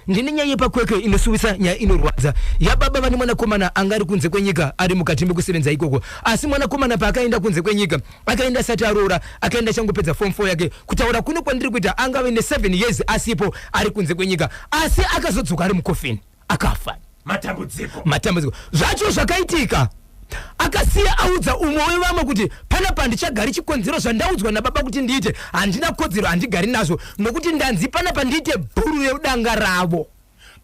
Ndine nyaya yepaKwekwe inosuwisa, nyaya inorwadza yababa vane mwanakomana anga ari kunze kwenyika, ari mukati mekusevenza ikoko. Asi mwanakomana paakaenda kunze kwenyika, akaenda asati aroora, akaenda achangopedza form 4 yake. Kutaura kuno kwandiri kuita, angave ne7 years asipo, ari kunze kwenyika, asi akazodzoka ari mukofini, akafa. Matambudziko. Matambudziko. Zvacho zvakaitika, akasiya audza umwe wevamwe kuti panapa handichagari. Chikonzero, zvandaudzwa nababa kuti ndiite handina kodzero, handigari nazvo nokuti ndanzi panapa ndiite bhuru redanga ravo.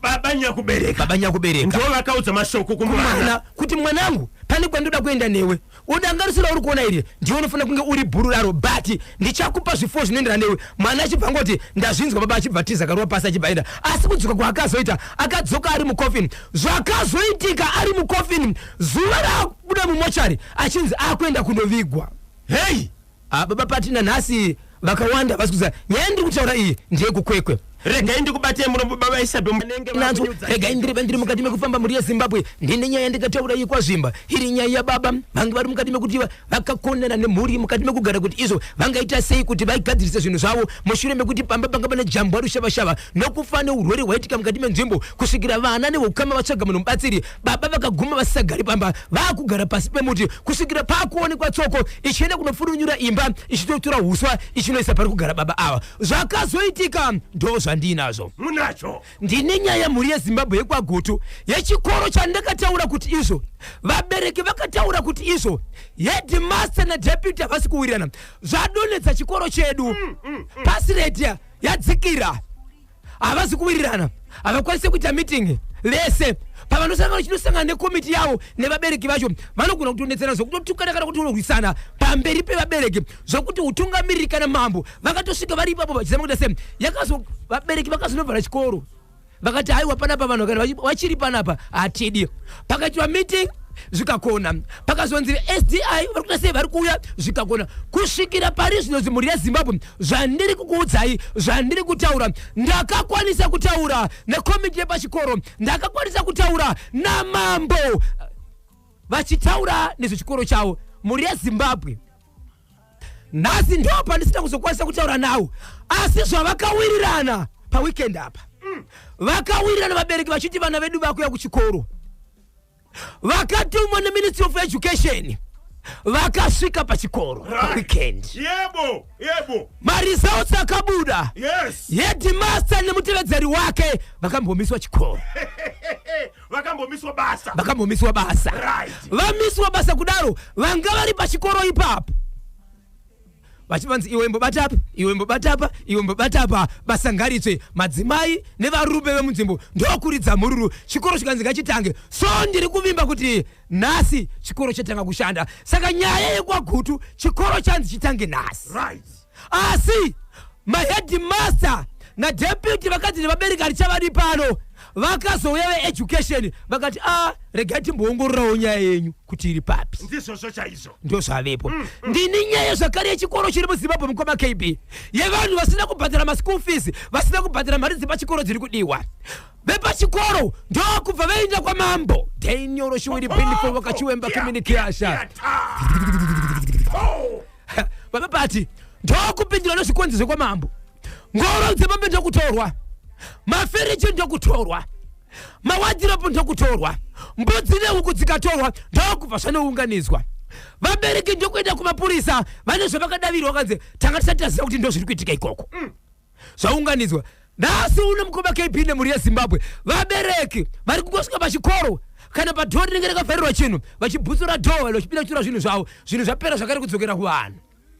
Baba nyakubereka. Baba nyakubereka. Ndo vakaudza mashoko kumwana. Mwana kuti, "Mwanangu, pane kwandoda kuenda newe. Udanga risina uri kuona iri, ndiwe unofanira kunge uri bhuru raro, but ndichakupa zvipfuwo zvinoenderana newe." Mwana achibva ngoti, "Ndazvinzwa, baba," achibva tiza, karova pasi, achibva enda. Asi kudzoka kwaakazoita, akadzoka ari mukofini. Zvakazoitika ari mukofini, zuva raakubuda mumochari achinzi akuenda kundovigwa. Hei. Ah, baba Patina, nhasi vakawanda vasi kuziva nyaya ndiri kutaura iyi ndeyekuKwekwe. Regai ndikubatei muno, baba Isabe. Nanzwo regai ndirive ndiri mukati mekufamba. Mhuri yeZimbabwe, ndine nyaya ndikataura iyi kwaZvimba. Iri nyaya yababa vange vari mukati mekuti vakakonana nemhuri mukati mekugara, kuti izvo vangaita sei kuti vagadzirise zvinhu zvavo mushure mekuti pamba panga pane jambwa rushavashava nokufa neurwere hwaitika mukati menzvimbo, kusvikira vana neukama vatsvaga munhu mubatsiri. Baba vakaguma vasisagari pamba, vaakugara pasi pemuti, kusvikira paakuonekwa tsoko ichienda kunofurunyura imba, ichitotora uswa ichinoisa pari kugara baba ava. Zvakazoitika ndo zvandinazvo. Munacho. Ndine nyaya, mhuri yeZimbabwe, yekwaGutu, yechikoro chandakataura kuti izvo vabereki vakataura kuti izvo headmaster nadeputy havasi kuwirirana, zvadonhedza chikoro chedu, pass rate yadzikira. Havasi kuwirirana, havakwanisi kuita meeting vese. Pavanosangana, chinosangana nekomiti yavo nevabereki vacho, vanogona kutonetsana zvokutotukana kana kutorwisana pamberi pevabereki, zvokuti utungamiriri kana mambo vakatosvika vari ipapo vachizama kuita sei. Yakazo vabereki vakazonovhara chikoro, vakati, "Haiwa, panapa vanhu kana vachiri panapa hatidi." Pakaitwa meeting, zvikakona. Pakazonzi SDI vari kuita sei, vari kuuya, zvikakona. Kusvikira pari zvino, mhuri yeZimbabwe, zvandiri kukuudzai, zvandiri kutaura, ndakakwanisa kutaura nekomiti yepachikoro, ndakakwanisa kutaura namambo vachitaura nezvechikoro chavo. Mhuri yeZimbabwe, nhasi ndo pandisina kuzokwanisa kutaura nawo, asi zvavakawirirana paweekend apa, vakawirirana vabereki vachiti vana vedu vakuya kuchikoro. Vakatumwa neMinistry of Education vakasvika pachikoro paweekend. yebo yebo Maresults akabuda. Headmaster nemutevedzeri wake vakambomiswa chikoro. Vakambomiswa basa. Vakambomiswa basa. Vamiswa basa kudaro, vanga vari pachikoro ipapo vachivanzi, "Iwe imbobata apa, iwe imbobata apa, iwe imbobata apa, basa ngaritsve." Madzimai nevarume vemunzvimbo ndokuridza mhururu, chikoro chikanzi ngachitange. So ndiri kuvimba kuti nhasi chikoro chatanga kushanda. Saka nyaya yekwaGutu, chikoro chanzi chitange nhasi. Asi maheadmaster nadeputy vakanzi nevabereki harichavadi pano. Vakazouya veeducation vakati, "A, regai timboongororawo nyaya yenyu kuti iri papi." Ndizvozvo chaizvo. Ndo zvavepo. Ndini nyaya zvakare yechikoro chiri muZimbabwe, mukoma KB, yevanhu vasina kubhadhara maschool fees, vasina kubhadhara mari dzepachikoro dziri kudiwa. Vepachikoro ndokubva vaenda kwamambo Daniel Shuwiri Bindifo vakachiwemba Kiminikiasha. Baba pati ndokupindura nezvikonzi zvekwamambo, ngoro dzemombe ndokutorwa, mafiriji ndokutorwa, mawadhiropu ndokutorwa, mbudzi nehuku dzikatorwa. Ndokubva zvanounganidzwa, vabereki ndokuenda kumapurisa. Vane zvavakadavirwa, vakanzi tanga tisati taziva kuti ndo zviri kuitika ikoko. Zvaunganidzwa nhasi uno, mukoma KB nemhuri yeZimbabwe, vabereki vari kungosvika pachikoro kana padhoo rinenge rakavharirwa chinhu, vachibhutsura dhoo, vanhu vachipinda kutora zvinhu zvavo. Zvinhu zvapera zvakare kudzokera kuvanhu.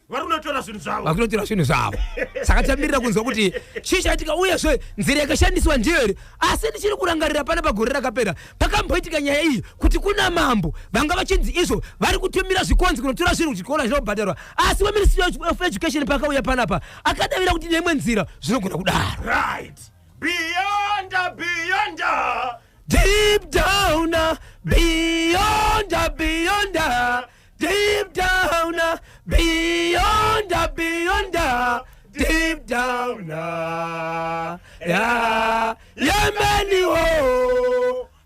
Vari kunotora zvinhu zvavo. Vari kunotora zvinhu zvavo. Saka tamirira kunzwa kuti chii chaitika, uyezve nzira yakashandiswa ndiyo here. Asi ndichiri kurangarira pana pagore rakapera pakamboitika nyaya iyi, kuti kuna mambo vanga vachinzi izvo vari kutumira zvikonzi kunotora zvinhu, kuchikoro hazvina kubhadharwa. Asi weMinistry of Education pakauya panapa akadavira kuti neimwe nzira zvinogona kudaro. Right. Beyond, beyond. Deep down, beyond, beyond, deep down, beyond, beyond, deep down, ya yemeniwo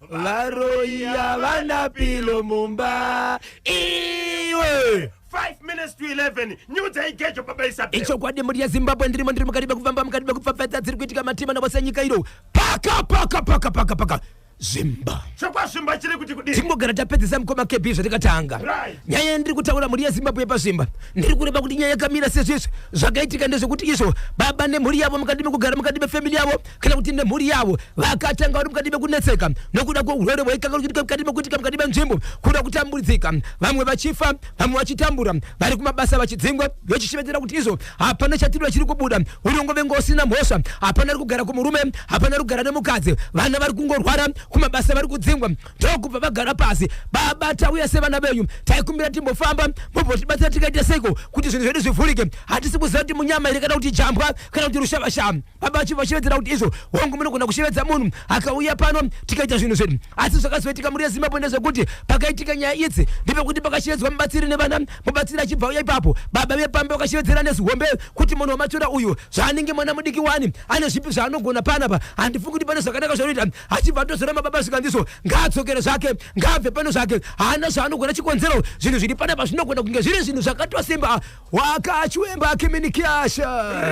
varoyi havana pillow mumba iwe. 5 minutes. to 11 nyudza igejo baba Isabel. Ichokwadi, mhuri yeZimbabwe, ndirimo, ndiri mukati mekufamba, mukati mekupfapfaidza dziri kuitika matima navose nyika ino. Paka paka paka paka paka Zvimba. Chokwazvimba chiri kuti kudii? Tingogara tapedzesa, mukoma KB, zvatikatanga. Nyaya yandiri kutaura, mhuri yeZimbabwe, yepazvimba, ndiri kureva kuti nyaya yakamira sezvizvi. Zvakaitika ndezvekuti izvo baba nemhuri yavo, mukati mekugara mukati mefamily yavo kana kuti nemhuri yavo, vakatanga vari mukati mekunetseka nokuda kweurwere hwaikanga kuchitika mukati mekuitika mukati menzvimbo, kuda kutambudzika, vamwe vachifa, vamwe vachitambura, vari kumabasa vachidzingwa, vachishevedzera kuti izvo hapana chatirwa chiri kubuda, urongo vengo usina mhosva, hapana ari kugara kumurume, hapana ari kugara nemukadzi, vana vari kungorwara, kumabasa vari kudzingwa. Ndokubva vagara pasi. Baba, tauya sevana venyu, taikumbira timbofamba, mumbotibatsira, tikaita seiko kuti zvinhu zvedu zvivhurike? Hatisi kuziva kuti munyama here kana kuti jambwa kana kuti rushavashava. Baba vachibva vashevedza kuti izvo hongu, munogona kushevedza munhu akauya pano, tikaita zvinhu zvedu. Asi zvakazoitika, mhuri yeZimbabwe, ndezvekuti pakaitika nyaya idzi ndepekuti pakashevedzwa mubatsiri nevana. Mubatsiri achibva uya ipapo, baba vepamba vakashevedzera nezihombe kuti munhu wamatora uyu, zvaanenge mwana mudiki wani, ane zvipi zvaanogona panapa? Handifungi kuti pane zvakanaka zvanoita. Achibva atozora mababa, zvikanziso ngaadzokere zvake, ngaabve pano zvake, haana zvaanogona. Chikonzero, zvinhu zviri panapa zvinogona kunge zviri zvinhu zvakatosimba. Wakachiwemba kiminikiasha.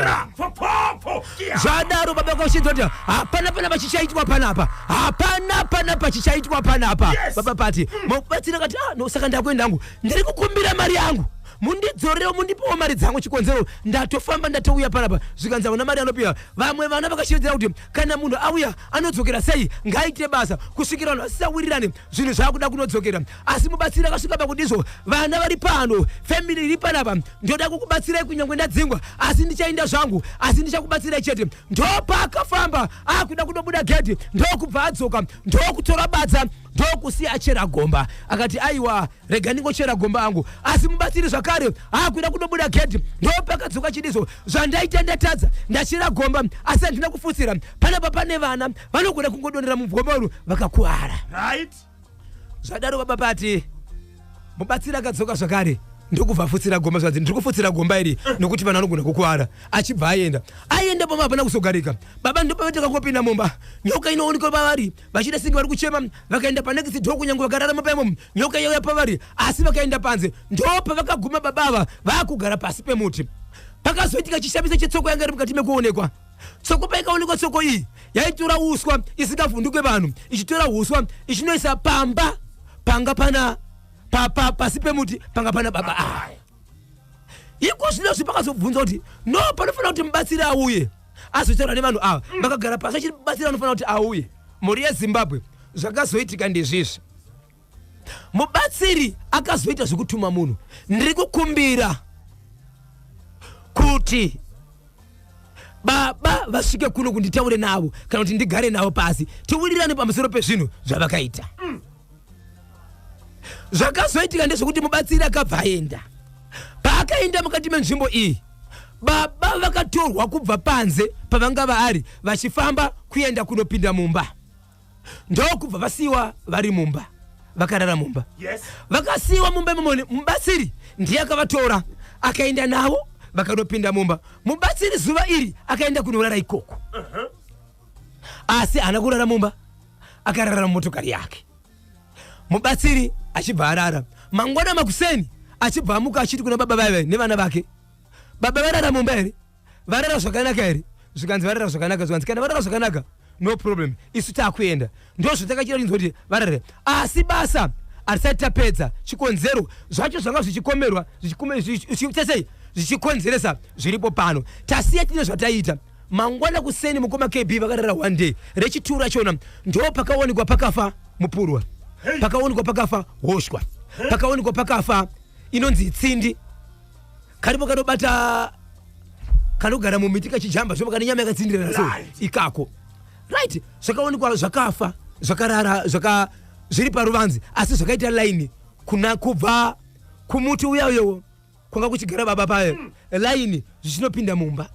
Ra, pfopfopfo, kia. Zvadaro baba vakashinzwa kuti hapana panapa chichaitwa panapa, hapana panapa chichaitwa panapa. Baba pati mubatsiri akati, ah, no, saka ndakuenda hangu, ndiri kukumbira mari yangu, mundidzorewo, mundipewo mari dzangu. Chikonzero, ndatofamba, ndatouya panapa. Zvikanzi hauna mari anopiwa. Vamwe vana vakashevedzera kuti kana munhu auya anodzokera sei? Ngaite basa kusvikira vanhu vasisawirirane, zvinhu zvaakuda kunodzokera. Asi mubatsiri akasvika pakudizvo, vana vari pano, family iri panapa, ndoda kukubatsirai kunyange ndadzingwa, asi ndichaenda zvangu, asi ndichakubatsirai chete. Ndopaakafamba akuda kunobuda gedhi, ndokubva adzoka, ndokutora badza, ndokusiya achera gomba. Akati, aiwa, rega ndingochera gomba angu. Asi mubatsiri zvakare akuda kunobuda gedhi, ndopakadzoka chidizo, zvandaita ndatadza, ndachera gomba asi handina kufutsira. Panapa pane vana vanogona kungodonera mugomba uru vakakuwara. Zvadaro baba pati mubatsiri akadzoka zvakare, ndokubva afutsira gomba. Zvanzi, ndiri kufutsira gomba iri nokuti vanhu vanogona kukuwara. Achibva aenda, aenda pamba hapana kuzogarika. Baba ndopavataka mumba, nyoka inoonekwa pavari, vachida singe vari kuchema. Vakaenda panext door, kunyange vakararama paimomo, nyoka yauya pavari. Asi vakaenda panze, ndopavakaguma baba ava vaakugara pasi pemuti. Pakazoitika chishamiso chetsoko yanga iri mukati mekuonekwa. Tsoko paikaonekwa, tsoko iyi yaitora uswa isingavhunduke vanhu, ichitora uswa ichinoisa pamba panga pana pasi pemuti panga pana baba ava. Iko zvinozvi pakazobvunzwa kuti no, panofanira kuti mubatsiri auye azotaura nevanhu ava. Vakagara pasi achiti mubatsiri anofanira kuti auye. Mhuri yeZimbabwe, zvakazoitika ndezvizvi: mubatsiri akazoita zvekutuma munhu, ndiri kukumbira kuti baba vasvike kuno kunditaure navo kana kuti ndigare navo pasi, tiwirirane pamusoro pezvinhu zvavakaita. Zvakazoitika ndezvekuti mubatsiri akabva aenda. Paakaenda mukati menzvimbo iyi, baba vakatorwa kubva panze pavanga vaari, vachifamba kuenda kunopinda mumba, ndokubva vasiyiwa vari mumba, vakarara mumba. Vakasiyiwa mumba imomo. Mubatsiri ndiye akavatora, akaenda navo, vakanopinda mumba. Mubatsiri zuva iri akaenda kunorara ikoko, asi haana kurara mumba, akarara mumotokari yake. Mubatsiri achibva arara. Mangwana makuseni achibva amuka, achiti kuna baba vaive nevana vake, baba varara mumba here? Varara zvakanaka here? Zvikanzi varara zvakanaka. Zvikanzi kana varara zvakanaka, no problem, isu taakuenda. Ndo zvatakachira chinzwa kuti varare, asi basa harisati tapedza. Chikonzero zvacho zvanga zvichikomerwa sei, zvichikonzeresa zviripo pano, tasiya tine zvataita. Mangwana kuseni, mukoma KB, vakarara one day. Rechituru rachona ndo pakaonekwa pakafa mupurwa, pakaonekwa pakafa hoshwa, pakaonekwa pakafa inonzi tsindi, karipo kanobata, kanogara mumiti kachijamba zvo, kane nyama yakatsindirana so. Ikako, right, zvakaonekwa zvakafa, zvakarara, zvaka zviri paruvanze, asi zvakaita laini kuna kubva kumuti uya uyowo kwanga kuchigara baba payo, laini zvichinopinda mumba.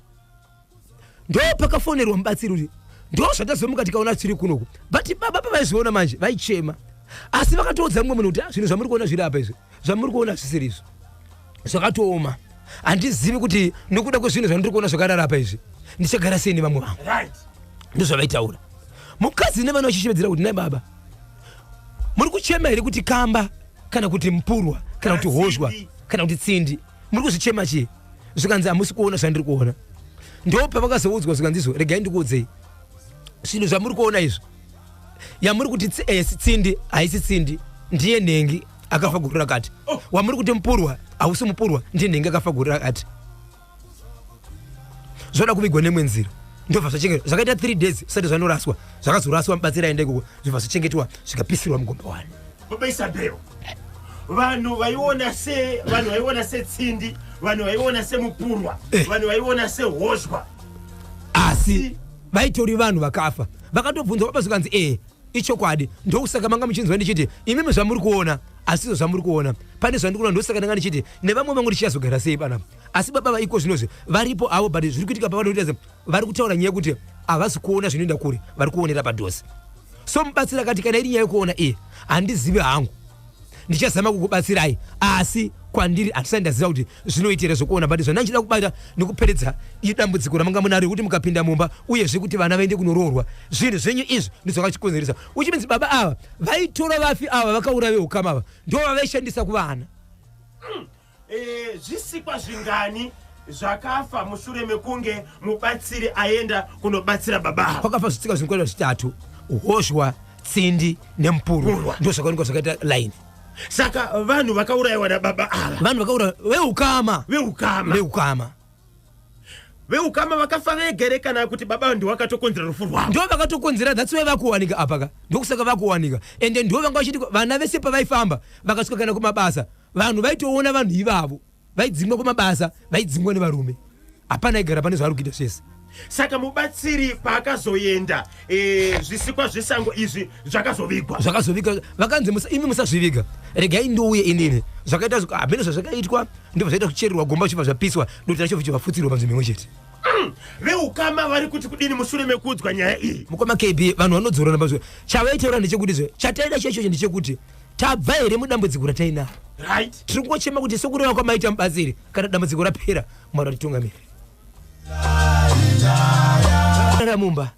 Ndo pakafonerwa mubatsiri kuti ndo zvatazomuka tikaona tiri kunoku. But baba pavaizviona manje vaichema, asi vakatoudza mumwe munhu kuti, "Ah, zvinhu zvamuri kuona zviri apa izvi, zvamuri kuona zvisiri izvo, zvakatooma. Handizivi kuti nokuda kwezvinhu zvandiri kuona zvakarara apa izvi, ndichagara sei nevamwe vangu." Ndozvavaitaura mukadzi nevana, vachishevedzera kuti, nai baba, muri kuchema here kuti kamba kana kuti mupurwa kana kuti hozhwa Tsindi. Kana kuti tsindi? Muri kuzvichema chii? Zvikanzi, hamusi kuona zvandiri kuona. Ndo pavakazoudzwa, zvikanzi izvo, regai ndikuudzei, zvinhu zvamuri kuona izvo, yamuri kuti tsindi haisi tsindi, ndiye nhengi akafa gore rakati. Wamuri kuti mupurwa hausi mupurwa, ndiye nhengi akafa gore rakati. Zvoda kuvigwa nemwe nzira. Ndobva zvachengetwa, zvakaita 3 days zvisati zvanoraswa. Zvakazoraswa, mubatsiri aenda ikoko, zvibva zvachengetwa, zvikapisirwa mugomba wani. Baba Isabel, vanhu vaiona se vanhu vaiona setsindi, vanhu vaiona semupurwa, vanhu vaiona sehozhwa. Asi vaitori vanhu vakafa. Vakatobvunzwa baba, zvikanzi, ee, ichokwadi. Ndokusaka manga muchinzwa ndichiti imimi zvamuri kuona asizvo zvamuri kuona, pane zvandiri kuona. Ndosaka ndanga ndichiti nevamwe vangu tichazogara sei panapa. Asi baba vaiko zvinozvi varipo avo, but zviri kuitika pavanoita, vari kutaura nyaya yekuti havasi kuona zvinoenda kure, vari kuonera padhuze. So mubatsiri akati, kana iri nyaya yekuona iye, handizivi hangu, ndichazama kukubatsirai, asi kwandiri handisati ndaziva kuti zvinoitira zvekuona. But zvandanga kubata nekuperedza idambudziko ramanga munaro rekuti mukapinda mumba, uyezve kuti vana vaende kunoroorwa, zvinhu zvenyu izvi ndizvakachikonzeresa. Uchiminzi baba ava vaitora vafi ava vakaura veukama ava, ndo vavaishandisa kuvana. Zvisikwa zvingani zvakafa mushure mekunge mubatsiri aenda kunobatsira baba ava? Kwakafa zvisikwa zvinokwana zvitatu: hozhwa, tsindi nemupurwa. Purwa. Ndo zvakaonekwa zvakaita line. Saka vanhu vakaurayiwa nababa ava, vanhu vakaura veukama. Veukama. Veukama. Veukama vakafa vega here, kana kuti baba ndiwo vakatokonzera rufu rwavo? Ndo vakatokonzera. That's why vakuwanika apa ka, ndokusaka vakuwanika. Ende ndo vanga vachiti vana vese pavaifamba vakasvika kana kumabasa, vanhu vaitoona vanhu ivavo. Vaidzingwa kumabasa, vaidzingwa nevarume, hapana aigara pane zvaari kuita zvese. Saka mubatsiri paakazoenda, zvisikwa zvesango izvi zvakazovigwa? Zvakazovigwa. Vakanzi, imi musazviviga, regai ndouye inini. Zvakaita hamene zvazvakaitwa, ndobva zvaita kuchererwa gomba, zvichibva zvapiswa, ndokuti racho zvichibvafutsirwa panzvimbo imwe chete. Veukama vari kuti kudini mushure mekuudzwa nyaya iyi? Mukoma KB, vanhu vanodzorana pazvo. Chavaitaura ndechekuti zve chataida chaichocho ndechekuti tabva here mudambudziko ratainaro. Tiri kungochema kuti sekureva kwamaita mubatsiri, kana dambudziko rapera, Mwari atitungamire ra mumba.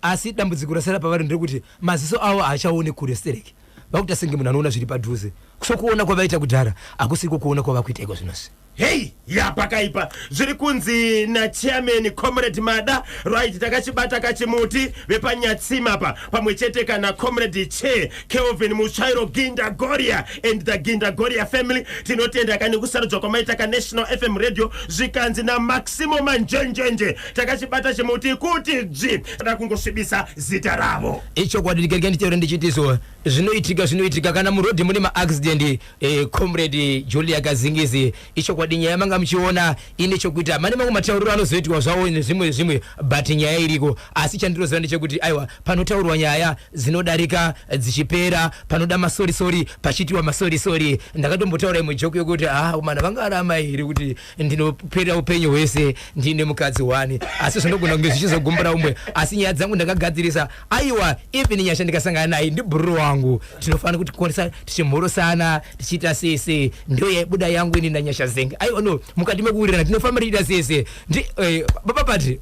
Asi dambudziko rasara pavari nderekuti maziso avo haachaoni kure stereki, vakuita senge munhu anoona zviri padhuze. Sokuona kwavaita kudhara hakusiko kuona kwavakuita iko zvinozvi. Hei ya, pakaipa. Zviri kunzi nachairman Comrade Mada, right, takachibata kachimuti vepanyatsima pa pamwe chete kana Comrade Che Kelvin Mutsvairo Ginda Goria and the Ginda Goria family. Tinotenda kani kusarudzwa kwamaita kaNational FM Radio. Zvikanzi naMaximo Manjenjenje, takachibata chimuti kuti dzvi, tada kungosvibisa zita ravo. Ichokwadi. Ndikereke nditaure ndichitiso zvinoitika, zvinoitika kana murodhi mune maaccident. Comrade Julia Kazingisi, ichokwadi, nyaya manga muchiona ine chokuita mane mamwe matauriro anozoitwa zvawo nezvimwe zvimwe, but nyaya iriko. Asi chandinoziva ndechekuti aiwa, panotaurwa nyaya dzinodarika dzichipera, panoda masorisori pachiitiwa masorisori. Ndakatombotaura imwe joke yokuti, ah, mana vangarama here kuti ndinopera upenyu hwese ndine mukadzi wani? Asi zvinogona kunge zvichizogumbura umwe, asi nyaya dzangu ndakagadzirisa. Aiwa, even Nyasha ndikasangana naye, ndibhururu wangu, tinofanira kuti kwanisa tichimhorosana, tichiita sese. Ndo yaibuda yangu ini naNyasha Zenge. Aiwa, no, mukati mekuwirirana tinofamba tichiita sese. Baba Pati,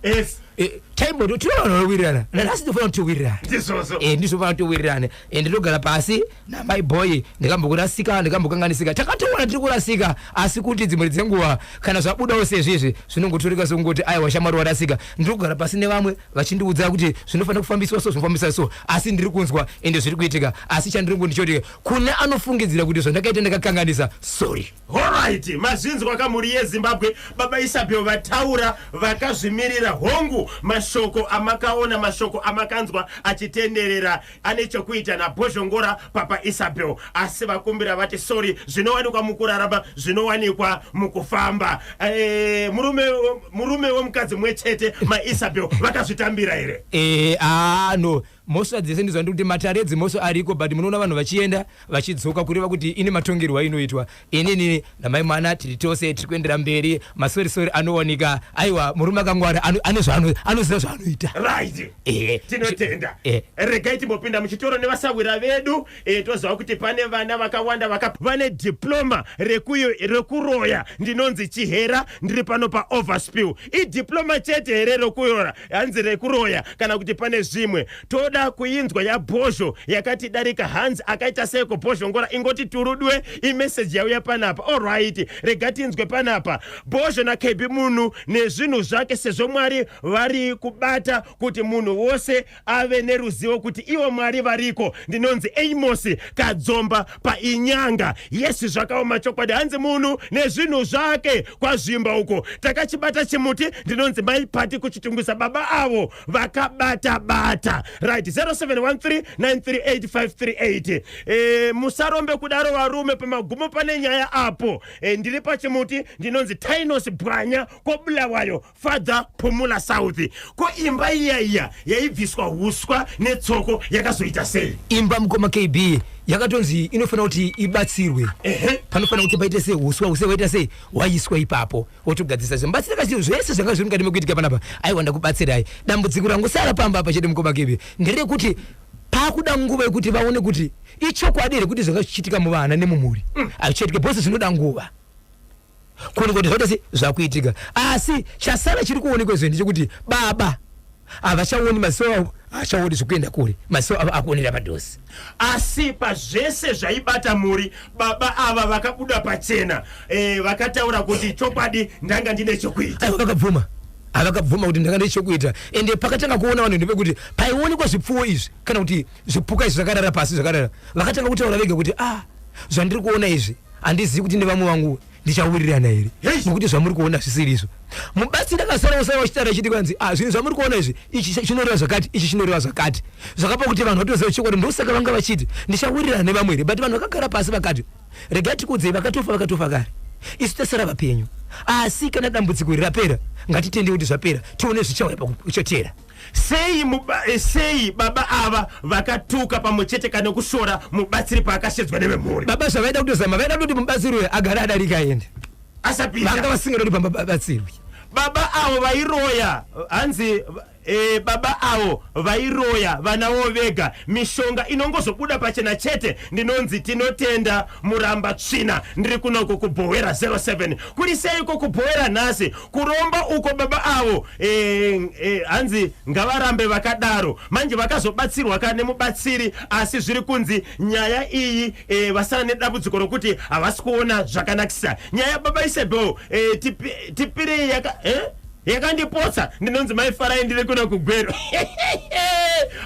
taimboto tinoona vanhu vanowirirana, nanhasi tinofanira kuti tiwirirane. Ndizvozvo. Ndizvo, towirirane. Ndinogara pasi namai boy, ndikambokurasika, ndikambokanganisika, takatoona tiri kurasika, asi kuti dzimwe dzenguva kana zvabudawo sezvizvi zvinongotoreka sokungoti, aiwa, shamwari, warasika. Ndiri kugara pasi nevamwe vachindiudza kuti zvinofanira kufambiswa so, zvinofambiswa so, asi ndiri kunzwa ende zviri kuitika. Asi chandiri ndichoti kune anofungidzira kuti zvandakaita ndakakanganisa, sorry. Alright, mazvinzwa kamhuri yeZimbabwe. Baba Isabel vataura vakazvimirira. Hongu, mashoko amakaona, mashoko amakanzwa achitenderera ane chokuita naBhozhongora Papa Isabel, asi vakumbira vati sorry. Zvinowanikwa mukurarama, zvinowanikwa mukufamba. Murume wemukadzi mumwe chete, maIsabel vakazvitambira here? Ah, no, mhosva dzese ndizvo ndikuti matare edzimhosva ariko, but munoona vanhu vachienda vachidzoka, kureva kuti ine matongerwo ainoitwa. Inini namai mwana tiri tose tiri kuendera mberi, masorisori anowanika. Aiwa, murume akangwara ane anoziva zvaanoita. Right. Tinotenda. Regai timbopinda muchitoro nevasawira vedu. Toziva kuti pane vana vakawanda vane diploma rekuroya. Ndinonzi Chihera, ndiri pano paOverspill. Idiploma chete here rokuyora, hanzi rekuroya, kana kuti pane zvimwe toda? Ndoda kuinzwa yaBhozho yakati darika. Hanzi akaita seiko Bhozho ngora ingoti turudwe imeseji yauya panapa. Alright, rega tinzwe panapa. Bhozho naKB munhu nezvinhu zvake, sezvo Mwari vari kubata kuti munhu wose ave neruzivo kuti ivo Mwari variko. Ndinonzi Amos Kadzomba paInyanga. Yes, zvakaoma chokwadi. Hanzi munhu nezvinhu zvake kwaZvimba uko. Takachibata chimuti. Ndinonzi Maipati kuChitungwiza. Baba avo vakabata bata. Right, 0713 938538. Musarombe kudaro varume, pamagumo pane nyaya apo. Ndiri pachimuti. Ndinonzi Tainos Bwanya koBulawayo, Father Pumula South. Ko imba iya iya yaibviswa huswa netsoko yakazoita sei? Imba, mukoma KB, yakatonzi inofanira kuti ibatsirwe. Panofanira kuti paite sei uswa use waita sei waiswa ipapo, wotogadzisa zvimubatsira kazvinhu zvese zvanga zviri mukati mekuitika panapa. Aiwa, ndakubatsirai. Dambudziko rangosara pamba apa chete, mukoma KB, nderekuti pakuda nguva yekuti vaone kuti ichokwadi here kuti zvanga zvichiitika muvana nemumhuri hazvichaitike bhose. Zvinoda nguva kuonekwa kuti zvaita sei zvakuitika. Asi chasara chiri kuonekwa izvo ndechekuti baba havachaoni, maziso avo haachaoni zvekuenda kure, maziso avo akuonera padhuze. Asi pazvese zvaibata mhuri, baba ava vakabuda pachena, vakataura kuti chokwadi ndanga ndine chokuita. Aiwa, vakabvuma, havakabvuma kuti ndanga ndine chokuita. Ende pakatanga kuona vanhu ndepekuti paionekwa zvipfuwo izvi kana kuti zvipuka izvi zvakarara pasi zvakarara, vakatanga kutaura vega kuti, "Ah, zvandiri kuona izvi handizivi kuti nevamwe vangu ndichawirirana here, nekuti zvamuri kuona zvisiri izvo." Mubatsiri akasara usara wachitaura achiti kwanzi, "Ah, zvinhu zvamuri kuona izvi, ichi chinoreva zvakati, ichi chinoreva zvakati." Zvakapa kuti vanhu vatoziva chokwadi. Ndosaka vanga vachiti ndichawirirana nevamwe here, but vanhu vakagara pasi vakati, "Regai tikuudzei, vakatofa vakatofa kare, isu tasara vapenyu. Asi kana dambudziko iri rapera, ngatitende kuti zvapera, tione zvichauya pakuchotera." Sei baba ava vakatuka pamwe chete kana kushora mubatsiri paakashedzwa nevemhuri? Baba zvavaida kutozama, vaida kutoti mubatsiri uyu agare adarika aende. Asapinda. Vanga vasingada kuti pamba batsirwi. Baba avo vairoya, hanzi baba avo vairoya vanavo vega, mishonga inongozobuda pachena chete. Ndinonzi Tinotenda Muramba Tsvina, ndiri kunoko kuBhowera 07. Kuri seiko kuBhowera nhasi? Kuromba uko baba avo. Hanzi ngavarambe vakadaro. Manje vakazobatsirwa ka nemubatsiri, asi zviri kunzi nyaya iyi vasara nedambudziko rokuti havasi kuona zvakanakisa. Nyaya baba Isabel tipirei yaka yakandipotsa. Ndinonzi Maifarai, ndiri kuno kuGweru.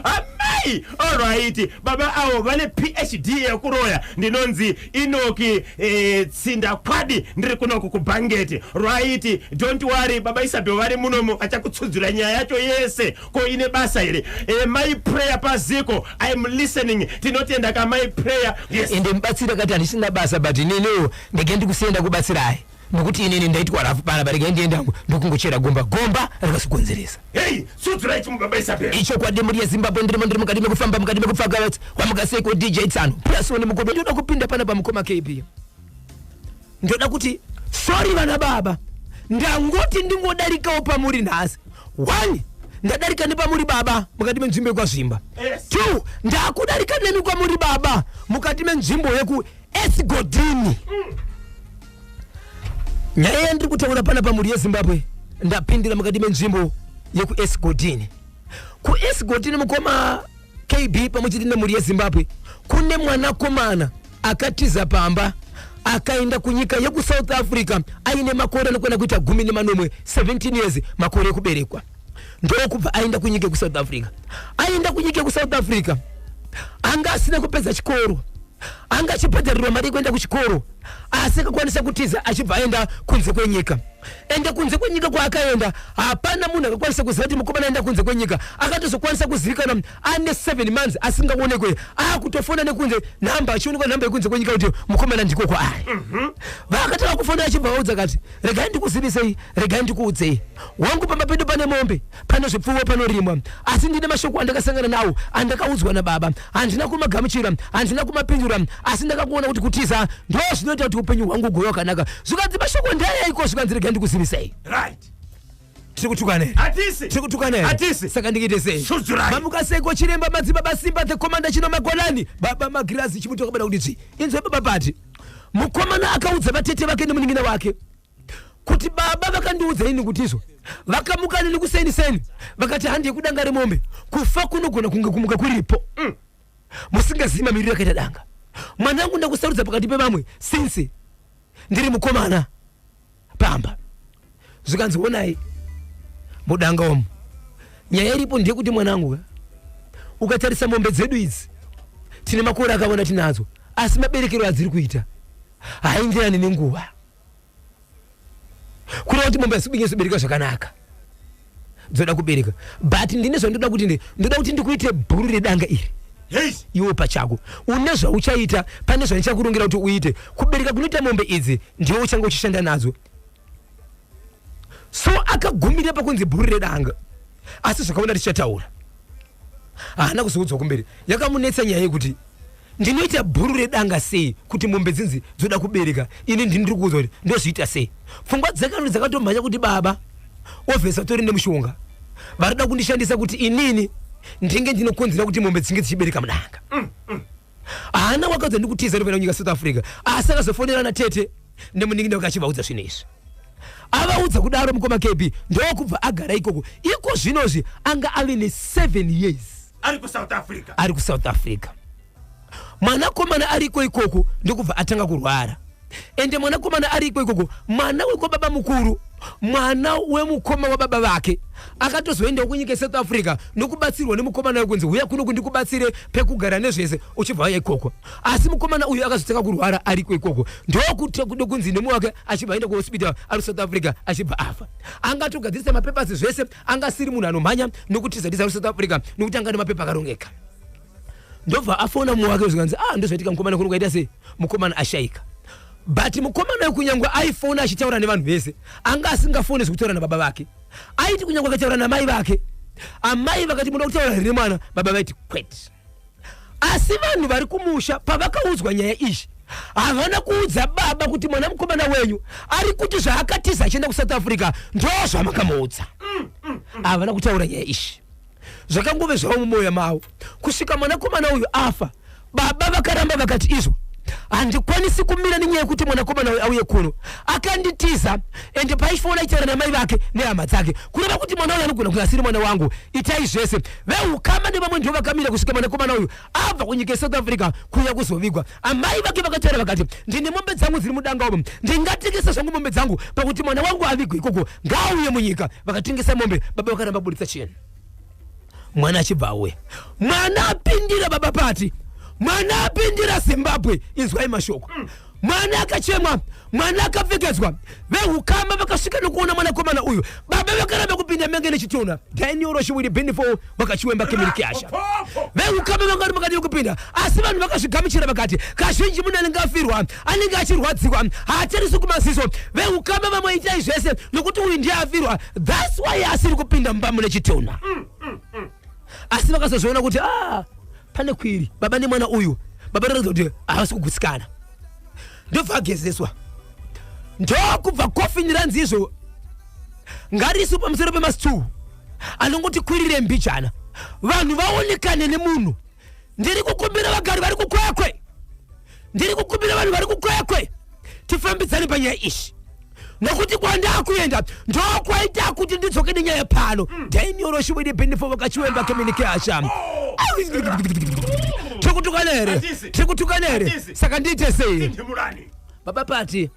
Amai, alright, baba avo vane PhD yekuroya. Ndinonzi Inoki Tsinda Kwadi, ndiri kunoku kuBhangeti. Right, don't worry, baba Isabel vari munomu, achakutsudzura nyaya yacho yese. Ko ine basa here? My prayer paziko, I am listening. Tinotenda ka my prayer, yes. Ende mubatsiri akati, "Handisina basa, but ininiwo ndege ndikusienda kubatsirai, nokuti inini ndaitwa rafu panapa, regai ndiendangu ndokungochera gomba." Gomba rakazokonzeresa. Hei, tsudzurai chimu baba Isabel. Ichokwadi, mhuri yeZimbabwe, ndirimo, ndiri mukati mekufamba, mukati mekupfaka. Wamukaseko DJ Tsano plus one mukombe. Ndoda kupinda pana pamukoma KB. Ndoda kuti sorry vana baba, ndangoti ndingodarikawo pamuri nhasi. One, ndadarika nepamuri baba mukati menzvimbo yekwaZvimba. Two, ndakudarika nemi kwamuri baba mukati menzvimbo yeku Esigodini. Nyaya yandiri kutaura pana pamhuri yeZimbabwe, ndapindira mukati menzvimbo yekuEsigodini. KuEsigodini, mukoma KB pamwe chete nemhuri yeZimbabwe, kune mwanakomana akatiza pamba akaenda kunyika yekuSouth Africa aine makore anokwana kuita 17, 17 years makore ekuberekwa. Ndokubva aenda kunyika yekuSouth Africa. Aenda kunyika yekuSouth Africa, anga asina kupedza chikoro, anga achibhadharirwa mari yekuenda kuchikoro, asi akakwanisa kutiza achibva aenda kunze kwenyika. Ende kunze kwenyika kwaakaenda hapana munhu akakwanisa kuziva kuti mukomana aenda kunze kwenyika. Akatozokwanisa kuzivikanwa ane 7 months asingaonekwe, akutofona nekunze nhamba, achionekwa nhamba yekunze kwenyika kuti mukomana ndiko kwaari. Vakatanga kufona achibva vaudza kati, "Regai ndikuzivisei, regai ndikuudzei wangu, pamba pedu pane mombe, pane zvipfuwo, panorimwa. Asi ndine mashoko andakasangana nawo andakaudzwa nababa, handina kumagamuchira, handina kumapindura, asi ndakakuona kuti kutiza ndo zvinoita kuti upenyu hwangu hugove hwakanaka." Zvikanzi, "Mashoko ndeeiko?" Zvikanzi, "Regai ndikuzivisei." Tiri kutukana here? Hatisi. Tiri kutukana here? Hatisi. Saka ndikuite sei? Sudzurai. Mamukaseko chiremba madzibaba Simba the commander chino magolani baba magirazi chimuti wakabada kuti tsvi. Inzwe baba pati mukomana akaudza vatete vake nemunin'ina wake kuti, "Baba vakandiudza ini kuti izvo Vakamuka neni kuseni seni, vakati handei kudanga remombe. Kufa kunogona kunge kumuka kuripo, musingazivi mamiriro akaita danga. Mwanangu, ndakusarudza pakati pevamwe since ndiri mukomana pamba. Zvikanzi, onai mudanga umu, nyaya iripo ndeyekuti mwanangu ka, ukatarisa mombe dzedu idzi, tine makore akawanda tinadzo, asi maberekero adziri kuita haenderani nenguva. Kureva kuti mombe hadzisi kubereka zvakanaka, dzoda kubereka, but ndine zvandoda kuti ndoda kuti ndikuite bhuru redanga iri. Hei. Iwe pachako une zvauchaita, pane zvandichakurongera kuti uite. Kubereka kunoita mombe idzi, ndiwe uchange uchishanda nadzo. So akagumira pakunzi bhuru redanga, asi zvakawanda tichataura. Haana kuzoudzwa kumberi. Yakamunetsa nyaya yekuti ndinoita bhuru redanga sei kuti mombe dzinzi dzoda kubereka, ini ndini ndiri kuudzwa kuti ndozviita sei. Pfungwa dzake dzakatomhanya kuti baba ovhesa tori nemushonga, varida kundishandisa kuti inini ndinge ndinokonzera kuti mombe dzinge dzichibereka mudanga. Haana wakadza ndikutiza, ndikuenda kunyika South Africa. Asi akazofonera natete nemunin'ina wake achivaudza zvinhu izvi. Avaudza kudaro, mukoma KB, ndokubva agara ikoko. Iko zvinozvi anga ave ne7 years ari kuSouth Africa. Ari kuSouth Africa. Mwanakomana ariko ikoko ndokubva atanga kurwara. Ende mwanakomana ariko ikoko, mwana wekwababa mukuru, mwana wemukoma wababa vake, akatozoendawo kunyika yeSouth Africa nokubatsirwa nemukomana wekunzi huya kuno kundikubatsire pekugara nezvese, uchibva waya ikoko. Asi mukomana uyu akazotanga kurwara ariko ikoko, ndokunzi nemumwe wake achibva aenda kuhospital ari South Africa, achibva afa. Angatogadzirisa mapepasi zvese, angasiri munhu anomhanya nokutiza tiza ari South Africa, nokuti anga nemapepa akarongeka. Ndobva afona mumwe wake, zvikanzi, "Ah, ndozvaitika mukomana kuno, kwaita sei, mukomana ashayika." But mukomana uyu, kunyange aifona achitaura nevanhu vese, anga asingafoni zvekutaura nababa vake. Aiti kunyange akataura namai vake, amai vakati, "Munoda kutaura here nemwana?" baba vaiti, "Kwete." Asi vanhu vari kumusha pavakaudzwa nyaya iyi, havana kuudza baba kuti mwana mukomana wenyu ari kuti zvaakatiza achienda kuSouth Africa ndo zvamakamuudza. Havana kutaura nyaya iyi, zvakangove zvavo mumwoyo mavo kusvika mwanakomana uyu afa. Baba vakaramba, vakati, "Izvo handikwanisi kumira nenyaya yekuti mwanakomana uyu auye kuno, akanditiza, ende paifona aitaura namai vake nehama dzake, kureva kuti mwana uyu anogona kunge asiri mwana wangu. Itai zvese." Veukama nevamwe ndo vakamira kusvika mwanakomana uyu abva kunyika yeSouth Africa kuuya kuzovigwa. Amai vake vakataura vakati, "Ndine mombe dzangu dziri mudanga umo, ndingatengesa zvangu mombe dzangu pakuti mwana wangu avigwe ikoko. Ngaauye munyika." Vakatengesa mombe, baba vakaramba buditsa chinhu. Mwana achibva auya, mwana apindira baba pati, mwana apindira Zimbabwe. Inzwai mashoko. Mwana akachemwa, mwana akapfekedzwa, veukama vakasvika nokuona mwanakomana uyu. Baba vakaramba kupinda menge nechitona. Daniel Shiwiri Benifo vakachiwemba kemirikiasha. Veukama vanga vari makati kupinda, asi vanhu vakazvigamuchira, vakati kazhinji munhu anenge afirwa anenge achirwadziwa, haatarisi kumaziso. Veukama vamwe, itai zvese nokuti uyu ndiye afirwa, that's why asiri kupinda mumba mune chitona. Asi vakazozviona kuti, ah, pane kwiri baba nemwana uyu. Baba ratidza kuti havasi kugutsikana, ndobva agezeswa, ndokubva kofini ranzi izvo ngariiswe pamusoro pemastool anongoti kwirire mbijana, vanhu vaonekane nemunhu. Ndiri kukumbira vagari vari kuKwekwe, ndiri kukumbira vanhu vari kuKwekwe, tifambidzane panyaya ishi, nokuti kwandakuenda ndokwaita kuti ndidzoke nenyaya pano. Daniel Shiwidi Benifo vakachiwemba keminikiasha. Tiri kutukana here? Hatisi. Tiri kutukana here? Hatisi. Saka ndiite sei? Tindimurani. Baba pati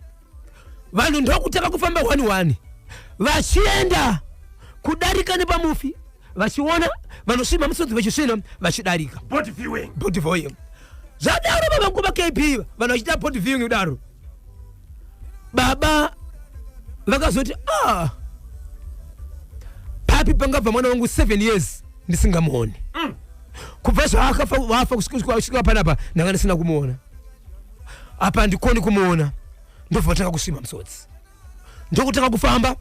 vanhu ndokutanga kufamba one one, vachienda kudarika nepamufi, vachiona vanosvima musodzi, vachisvina vachidarika. Body viewing. Body viewing. Zvadaro, baba nguva KB, vanhu vachiita body viewing kudaro, baba vakazoti, "Ah, papi pangabva mwana wangu 7 years ndisingamuoni? Kubva zvaakafa wafa kusvika panapa ndanga ndisina kumuona, apa handikoni kumuona." Ndobva vatanga kusvima musodzi, ndokutanga kufamba.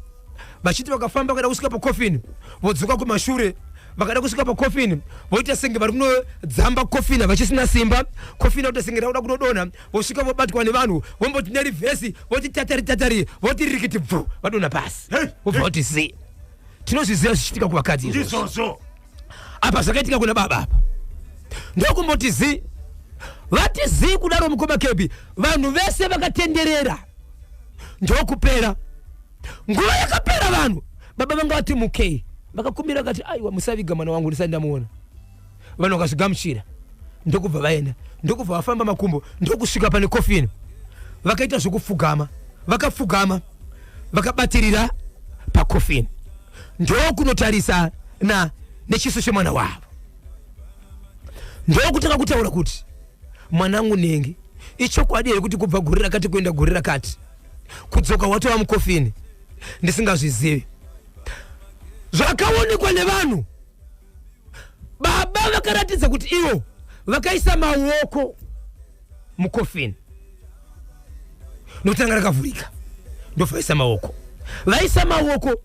Vachiti vakafamba vakada kusvika pakofini, vodzoka kumashure. Vakada kusvika pakofini, voita senge vari kunodzamba kofini, havachisina simba, kofini akuita senge rakuda kunodonha. Vosvika vobatwa nevanhu, vomboti nereverse, voti tatari tatari, voti rikiti bvu, vadonha pasi. Hey, vobva vati zi. Tinozviziva zvichiitika kuvakadzi izvozvo. Ndizvozvo. Apa zvakaitika kuna baba apa, ndokumboti zi. Vati zi kudaro, mukoma Kebi, vanhu vese vakatenderera, ndokupera. Nguva yakapera vanhu. Baba vanga vati mukei, vakakumbira vakati, aiwa, musaviga mwana wangu ndisati ndamuona. Vanhu vakazvigamuchira, ndokubva vaenda, ndokubva vafamba makumbo, ndokusvika pane kofini. Vakaita zvokupfugama, vakapfugama vakabatirira pakofini, ndokunotarisa na nechiso chemwana wavo, ndokutanga kutaura kuti, mwanangu nenge ichokwadi here kuti kubva gore rakati kuenda gore rakati kudzoka watova mukofini ndisingazvizivi? Zvakaonekwa nevanhu, baba vakaratidza kuti ivo vakaisa maoko mukofini, nokutanga rakavhurika, ndobva vaisa maoko. Vaisa maoko,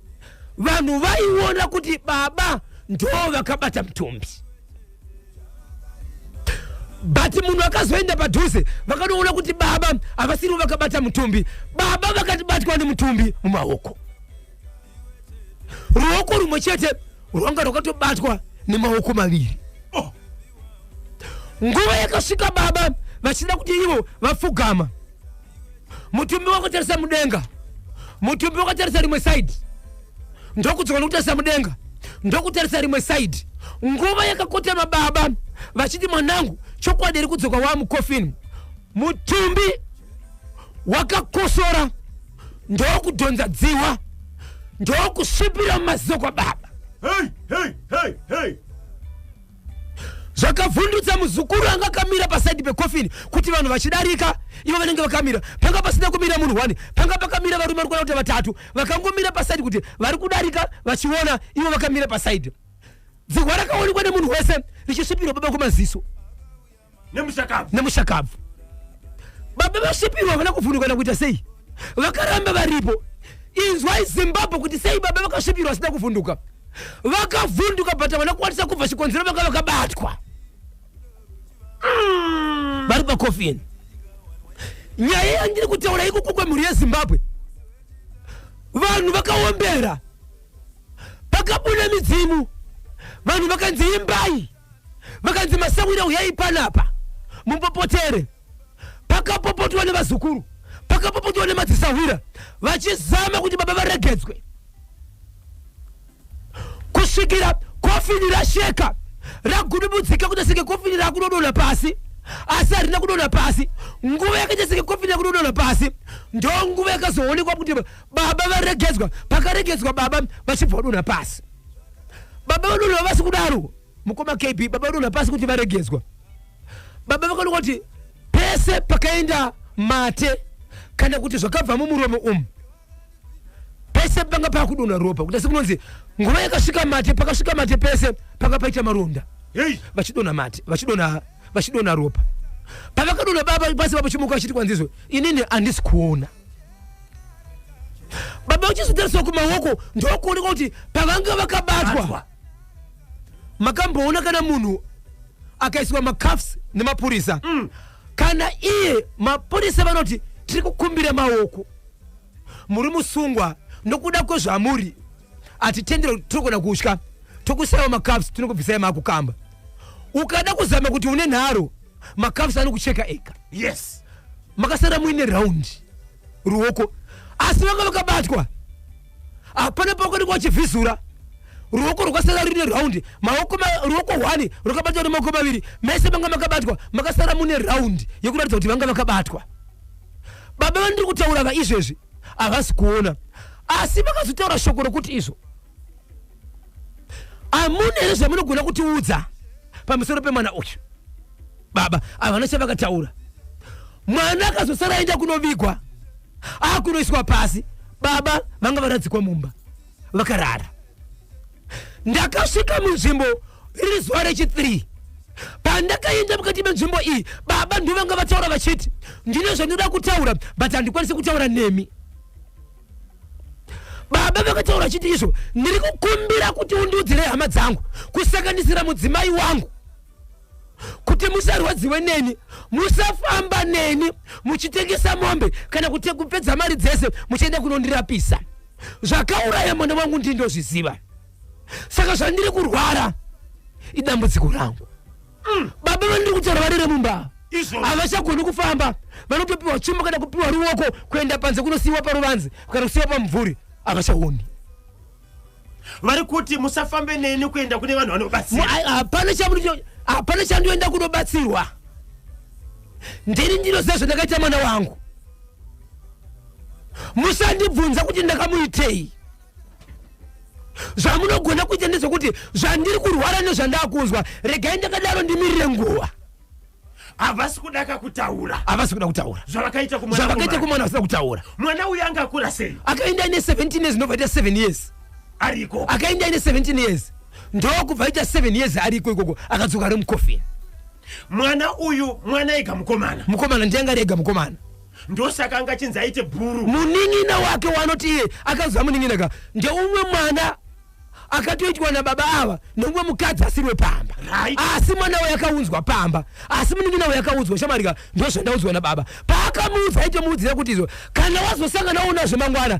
vanhu vaiona kuti baba ndo vakabata mutumbi, but munhu akazoenda padhuze, vakanoona kuti baba havasirivo vakabata mutumbi. Baba vakatibatwa nemutumbi mumaoko, ruoko rumwe chete rwanga rwakatobatwa nemaoko maviri. Oh. Nguva yakasvika baba vachida kuti ivo vapfugama, mutumbi wakatarisa mudenga, mutumbi wakatarisa rimwe side, ndokudzoka nokutarisa mudenga, ndokutarisa rimwe side. Nguva yakakotama baba vachiti, mwanangu, chokwadi iri kudzoka wamukofini, mutumbi wakakosora, ndokudhonza dziwa, ndokusvipira mumaziso kwababa. Hey, hey, hey, hey. Zvakavhundutsa muzukuru anga akamira paside pekofini, kuti vanhu vachidarika ivo vanenge vakamira. Panga pasina kumira munhu one, panga pakamira varume vari kuona kuti vatatu vakangomira paside, kuti vari kudarika vachiona ivo vakamira paside. Dzihwa rakaonekwa nemunhu wese richisvipirwa baba kumaziso. Nemushakabvu. Nemushakabvu. Baba vasvipirwa, havana kuvhunduka kana kuita sei, vakaramba varipo. Inzwai, Zimbabwe, kuti sei baba vakasvipirwa vasina kuvhunduka? Vakavhunduka, but havana kukwanisa kubva. Chikonzero, vanga vakabatwa vari pakofini. Nyaya yandiri kutaura ikuku kwemhuri yeZimbabwe, vanhu vakaombera, pakabuda midzimu, vanhu vakanzi imbai, vakanzi masawira uyai panapa mupopotere. Pakapopotwa nevazukuru, pakapopotwa nemadzisahwira, vachizama kuti baba varegedzwe, kusvikira kofini rasheka, ragudubudzika kuita senge kofini rakudonha pasi, asi harina kudonha pasi. Nguva yakaita senge kofini yakudonha pasi, ndo nguva yakazoonekwa kuti baba varegedzwa. Pakaregedzwa baba vachibva vadonha pasi, baba vadonha vasi kudaro, mukoma KB, baba vadonha pasi kuti varegedzwa. Baba vakaonekwa kuti pese pakaenda mate kana kuti zvakabva mumuromo umu, pese panga pakudonha ropa, kuti asi kunonzi nguva yakasvika mate, pakasvika mate pese panga paita maronda. Hey. Vachidonha mate, vachidonha ropa. Pavakadonha baba pasi, vachimuka vachiti kwanzizvo, inini handisi kuona. Baba vachizotariswa kumaoko, ndokuoneka kuti pavanga vakabatwa. Batwa. Makamboona kana munhu akaiswa macuffs nemapurisa? Kana iye mapurisa vanoti, tiri kukumbira maoko, muri musungwa, nokuda kwezvamuri hatitendere, tirikona kutya, tokusaiwa macuffs, tinokubvisai maakukamba. Ukada kuzama kuti une nharo, macuffs anokucheka ega. Makasara muine round ruoko, asi vanga vakabatwa, hapana pakanenge vachivhizura. Ruoko rwakasara rine round, maoko ruoko 1 rwakabatwa nemaoko maviri, mese manga makabatwa, makasara mune round yekuratidza kuti vanga vakabatwa. Baba vandiri kutaura vaizvezvi havasi kuona, asi vakazotaura shoko rokuti izvo, hamuna here zvamunogona kutiudza pamusoro pemwana uyu? Baba havana chavakataura. Mwana akazosara aenda kunovigwa, akunoiswa pasi. Baba vanga varadzikwa mumba vakarara. Ndakasvika munzvimbo riri zuva rechi3. Pandakaenda mukati menzvimbo iyi, baba ndovanga vataura vachiti, ndine zvandinoda kutaura, but handikwanisi kutaura nemi. Baba vakataura vachiti izvo, ndiri kukumbira kuti undiudzire hama dzangu, kusanganisira mudzimai wangu, kuti musarwadziwe neni, musafamba neni muchitengesa mombe kana kuti kupedza mari dzese muchienda kunondirapisa. Zvakauraya mwana wangu ndindozviziva, saka zvandiri kurwara idambudziko rangu. Baba vandiri kutaura varere mumba. Izvozvo. Havachagoni kufamba, vanotopiwa tsvimbo kana kupiwa ruoko kuenda panze kunosiyiwa paruvanze kana kusiyiwa pamumvuri, havachaoni. Vari kuti musafambe neni kuenda kune vanhu vanobatsira. Hapana chamuno, hapana chandoenda kunobatsirwa. Ndini ndinoziva zvandakaita mwana wangu. Musandibvunza kuti ndakamuitei. Zvamunogona kuita ndezvekuti zvandiri kurwara nezvandakunzwa, regai ndakadaro ndimirire nguva. Havasi kudaka kutaura. Havasi kuda kutaura zvavakaita kumwana. Zvavakaita kumwana vasina kutaura. Mwana uyu anga akura sei? Akaenda aine 17 years, ndobva aita 7 years ariko. Akaenda aine 17 years, ndokubva aita 7 years ariko ikoko, akadzoka ari mukofini. Mwana uyu mwana ega mukomana? Mukomana, ndiye anga ari ega mukomana. Ndosaka anga achinzi aite bhuru. Munin'ina wake wanoti iye akanzwa munin'ina ka ndeumwe mwana akatoitwa nababa ava neumwe mukadzi asiri wepamba. Asi mwana uyo akaunzwa pamba, asi munin'ina uyo akaudzwa shamarika, ndozvandaudzwa nababa. Paakamuudza aitomuudzira kuti izvo kana wazosangana unazvo mangwana.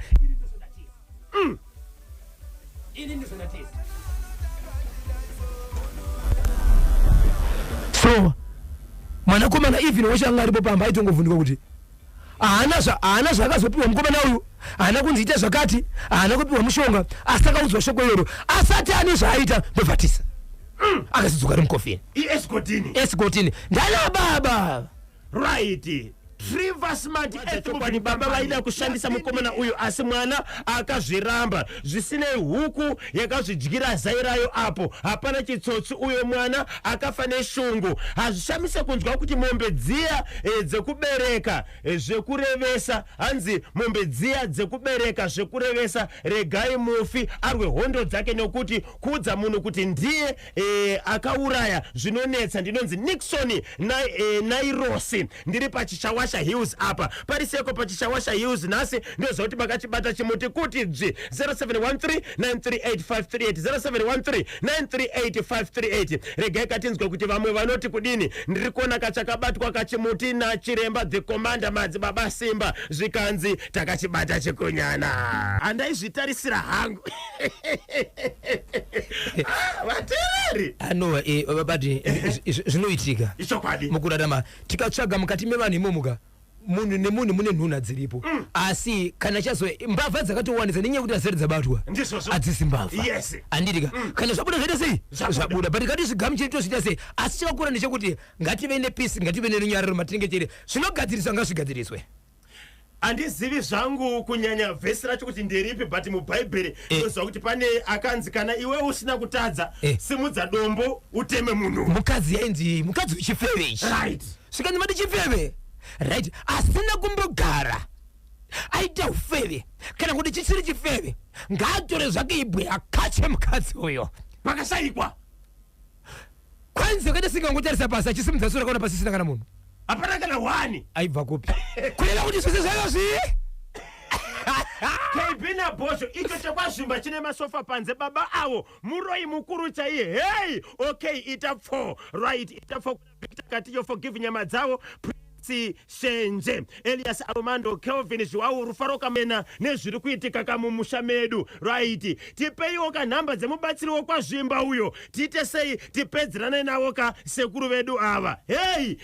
Ini ndizvondatisa. So mwanakomana even wacho anga aripo pamba aitongovhunduka kuti haana zvaakazopiwa mukomana uyu, haana kunzi ita zvakati, haana kupiwa mushonga, asi akaudzwa shoko iroro asati ane zvaaita, ndobvatisa. Akazodzoka ari mukofini. Iesgodini. Esgotini ndana baba. Right. Trevor Smart, chokwadi baba vaida kushandisa mukomana uyu, asi mwana akazviramba. Zvisinei, huku yakazvidyira zai rayo apo. Hapana chitsotsi, uyo mwana akafa neshungu. Hazvishamise kunzwa kuti mombe dziya dzekubereka zvekurevesa, hanzi mombe dziya dzekubereka zvekurevesa, regai mufi arwe hondo dzake, nokuti kuudza munhu kuti ndiye akauraya zvinonetsa. Ndinonzi Nixon Nairosi, ndiri paChishawasha Hills apa. Pariseko paChishawasha Hills nhasi, ndoziva kuti makachibata chimuti kuti dzvi. 0713 938538, 0713 938538. Regai katinzwe kuti vamwe vanoti kudini. Ndiri kuona kachakabatwa kachimuti nachiremba the commander, madzibaba Simba, zvikanzi takachibata chikunyana. Handaizvitarisira hangu. Ah, vateereri. Ano but zvinoitika Ichokwadi. mukurarama. Tikatsvaga mukati mevanhu imomuka, munhu nemunhu mune nhunha dziripo, asi kana chazo mbavha dzakatowandisa nenyaya yekuti hazisati dzabatwa. Ndizvozvo. Hadzisi mbavha. Handitika kana zvabuda zvaita sei? Zvabuda. Zvabuda, but ngatizvigamuchire, tozviita sei? Asi chakakura ndechekuti ngative nepeace, ngative nerunyararo matinenge tiri. Zvinogadziriswa ngazvigadziriswe. Handizivi zvangu kunyanya vhesi racho kuti nderipi, but mubhaibheri ndinoziva kuti pane akanzi kana iwe usina kutadza, simudza dombo uteme munhu. Mukadzi yainzi mukadzi wechifeve ichi. Svikanzi mati chifeve, right, asina kumbogara aita ufeve kana kuti chisiri chifeve, ngaatore zvake ibwe akache mukadzi uyo. Pakashayikwa. Kwanzi akaita singangotarisa pasi, achisimudza sura, kaona pasisina kana munhu. Hapana kana one. Aibva kupi? Kureva kuti zvese zvaiva zvii? KB nabhosho, icho chekwazvimba chine masofa panze, baba avo muroi mukuru chaiye. Hei, okay, ita 4 right, ita 4. Victor Katiyo, forgive nyama dzavo. Prince Shenje, Elias Aromando, Kelvin Zviwawu, Rufaro Kamena, nezviri kuitika kamumusha medu. Right, tipeiwo kanhamba dzemubatsiri wokwazvimba uyo, tiite sei tipedzerane navo ka sekuru vedu ava. Hei,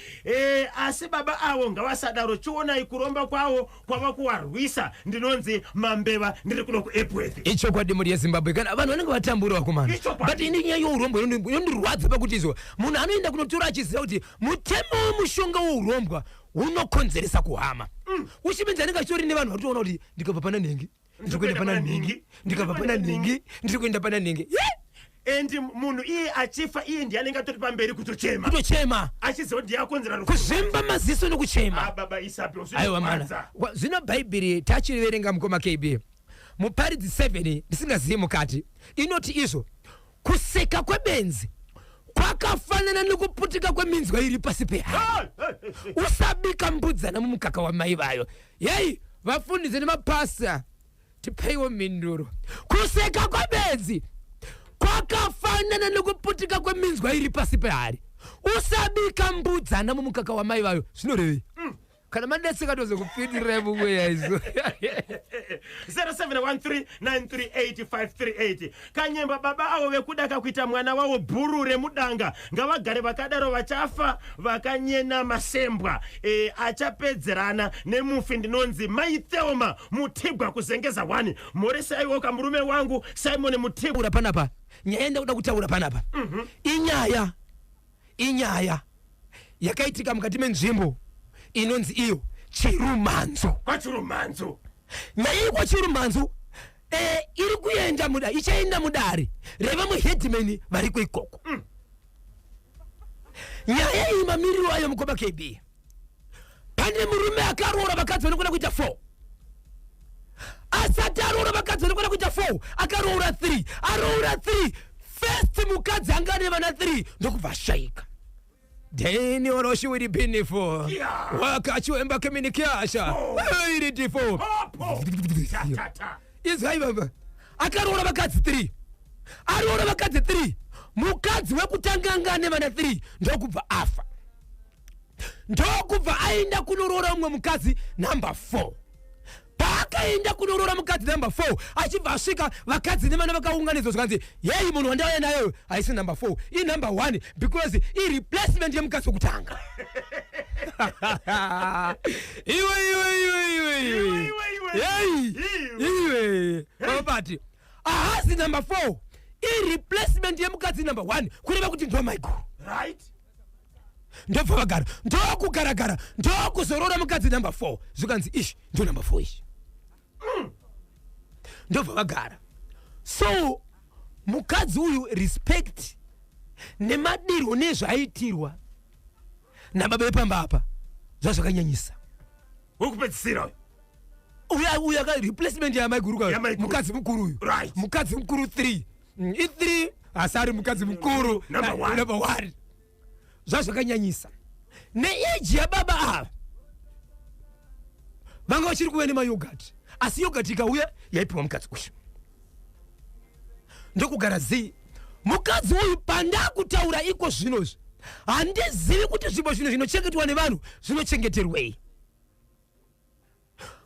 asi baba avo ngavasadaro, chionai kuromba kwavo kwava kuwarwisa. Ndinonzi Mambeva, ndiri kuno kuEpworth. Ichokwadi, mhuri yeZimbabwe, kana vanhu vanenge vatambura, vakomana. Ichokwadi. But ini nyaya yourombwa inondirwadza pakuti izvo munhu anoenda kunotora achiziva kuti mutemo wemushonga wourombwa unokonzeresa kuhama, uchipinza anenge achitori nevanhu vari kutoona kuti ndikabva pana nhingi ndiri kuenda pana nhingi, ndikabva pana nhingi ndiri kuenda pana nhingi. Ye! And munhu iye achifa, iye ndiye anenge atori pamberi kutochema. Kutochema. Achiziva kuti ndiye akonzera rufu. Kuzvimba maziso nokuchema. Ah, baba Isapi. Aiwa mana. Zvino bhaibheri tachiriverenga, mukoma KB, Muparidzi 7, ndisingazivi mukati, inoti izvo kuseka kwebenzi kwakafanana nekuputika kweminzwa iri pasi pehari. Usabika mbudzana mumukaka wamai vayo. Yei, vafundisi nemapasa, tipeiwo mhinduro. Kuseka kwebenzi kwakafanana nekuputika kweminzwa iri pasi pehari, usabika mbudzana mumukaka wamai vayo, zvinorevei? Kana madetseka tozokupindirai mumweya izo. 0713938538. Kanyemba, baba avo vekuda kakuita mwana wavo bhuru remudanga, ngavagare vakadaro, vachafa vakanyena masembwa achapedzerana nemufi. Ndinonzi Maithelma Mutigwa, Kuzengeza 1. Moresaiwoka murume wangu Simon Mutigwa. Taura panapa, nyaya yandakuda kutaura panapa inyaya yakaitika mukati menzvimbo inonzi iyo Chirumanzo. KwaChirumanzo. Nyaya iri kwaChirumanzo iri kuenda muda, ichaenda mudare revamwe headman variko ikoko. Nyaya iyi, mamiriro ayo, mukoma KB, pane murume akaroora vakadzi vanokwana kuita 4. Asati aroora vakadzi vanokwana kuita 4, akaroora 3. Aroora 3, first mukadzi anga ane vana 3 ndokubva ashayika. Deni oroshi wiri pinifo. Wakachiwemba keminikyasha iritifo. Popo ta ta ta. Izwai baba, akaroora vakadzi 3. Aroora vakadzi 3, mukadzi wekutanga anga ane vana 3 ndokubva afa, ndokubva aenda kunoroora mumwe mukadzi number 4. Paakaenda kunoroora mukadzi number 4, achibva asvika, vakadzi nevana vakaunganidzwa, zvikanzi, "Yei, munhu wandauya nayo haisi number 4, inumber 1, because ireplacement yemukadzi wekutanga." Iwe, iwe, iwe, iwe, iwe. Iwe, iwe. Yei. Iwe. Iwe babati, ahasi number 4, ireplacement yemukadzi number 1, kureva kuti ndo maiguru. Ndobva vagara, ndokugaragara, ndokuzorora mukadzi number 4, zvikanzi ishi ndo number 4 ishi. Ndobva vagara. So mukadzi uyu, respect nemadirwo nezvaaitirwa nababa vepamba apa zvazvakanyanyisa. Wekupedzisira uyu. Uya, uya aka replacement yamaiguru ka. Yamaiguru. Mukadzi mukuru uyu. Mukadzi mukuru 3, i3, asi ari mukadzi mukuru Number one. Number 1, zvazvakanyanyisa. Neage yababa ava, vanga vachiri kuuya nemayogurt, asi yogurt ikauya yaipiwa mukadzi uyu. Ndokugara zii mukadzi uyu. Pandakutaura iko zvinozvi, handizivi kuti zvimbo zvino zvinochengetwa nevanhu zvinochengeterwei.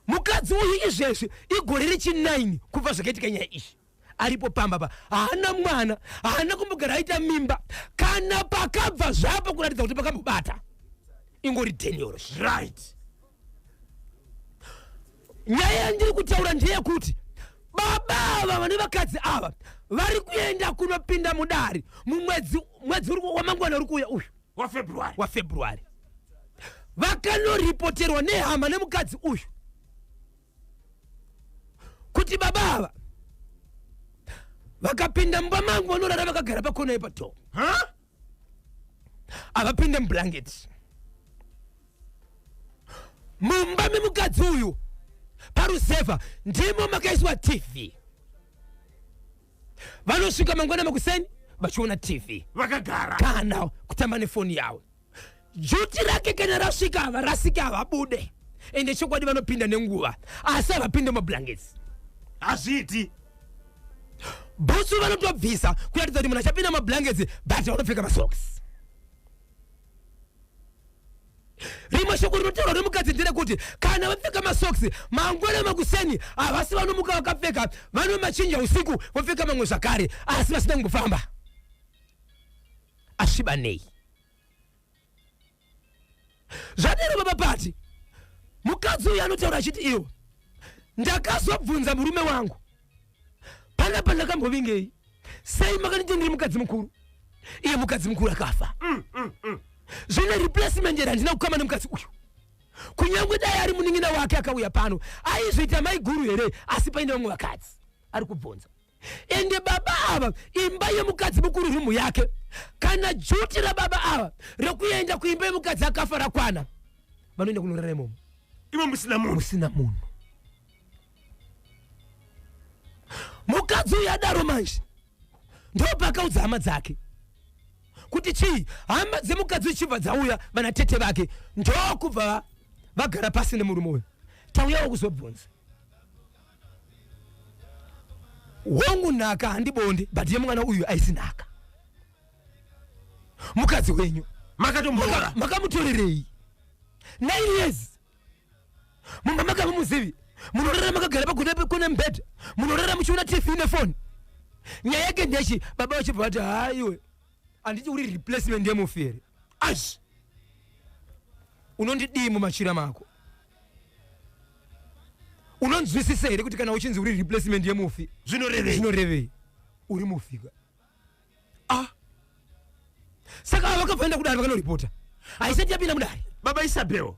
Mukadzi uyu izvezvi igore rechi9 kubva zvakaitika nyaya iyi. Aripo pamba pa, haana mwana, haana kumbogara aita mimba kana pakabva zvapo kuratidza kuti pakambobata. Ingori denial. Nyaya yandiri kutaura ndeyekuti baba ava vane vakadzi ava vari kuenda kunopinda mudare mumwedzi, mwedzi wamangwana uri kuuya uyu. WaFebruary. WaFebruary. Vakanoripoterwa nehama nemukadzi uyu kuti baba ava vakapinda mumba mangu vanorara vakagara pakona yepato. Huh? Havapinde mublanketi mumba memukadzi uyu. Parusevha ndimo makaiswa TV. Vanosvika mangwana makuseni vachiona TV. Vakagara. Kana kutamba nefoni yavo. Duty rake kana rasvika, havarasike, havabude. Ende chokwadi vanopinda nenguva, asi havapinde mumablankets. Hazviiti. Bhutsu vanotobvisa kuratidza kuti munhu achapinda mumablankets, but vanopfeka masocks. Rimwe shoko rinotaurwa nemukadzi nderekuti kana vapfeka masocks mangwana makuseni, havasi vanomuka vakapfeka, vanomachinja usiku vopfeka mamwe zvakare, asi vasina kumbofamba asviba nei. Zvadero, baba Pati, mukadzi uyu anotaura achiti, "Iwo ndakazobvunza murume wangu panapa, ndakambovingei? Sei makanditi ndiri mukadzi mukuru, iye mukadzi mukuru akafa? Zvine replacement here? Handina kukama nemukadzi uyu. Kunyange dai ari munin'ina wake akauya pano, aizoita maiguru here, asi paine vamwe vakadzi?" Ari kubvunza. Ende baba ava, imba yemukadzi mukuru, room yake, kana duty rababa ava rekuenda kuimba yemukadzi akafa rakwana, vanoenda kunorara imomo. Imo musina munhu. Musina munhu. Mukadzi uyu adaro manje, ndopakaudza hama dzake kuti chii. Hama dzemukadzi uchibva dzauya, vana tete vake, ndokubva vagara pasi nemurume uyu. "Tauyawo kuzobvunza. Hongu, nhaka handibonde, but yemwana uyu aisi nhaka. Mukadzi wenyu Makatomboora. Makamutorerei 9 years?" Mumba make hamumuzivi. Munorara makagara pagona kune mubhedha, munorara muchiona TV nefoni. Nyaya yake ndechi baba vachibva vati, haiwe, handiti uri replacement yemufi here? Azvi unondidii mumachira mako? Unonzwisisa here kuti kana uchinzi uri replacement yemufi zvinorevei? Zvinorevei? Uri mufika. Ah, saka ava vakabva kudare, vakanoripota, haisati yapinda mudare. Baba Isabel,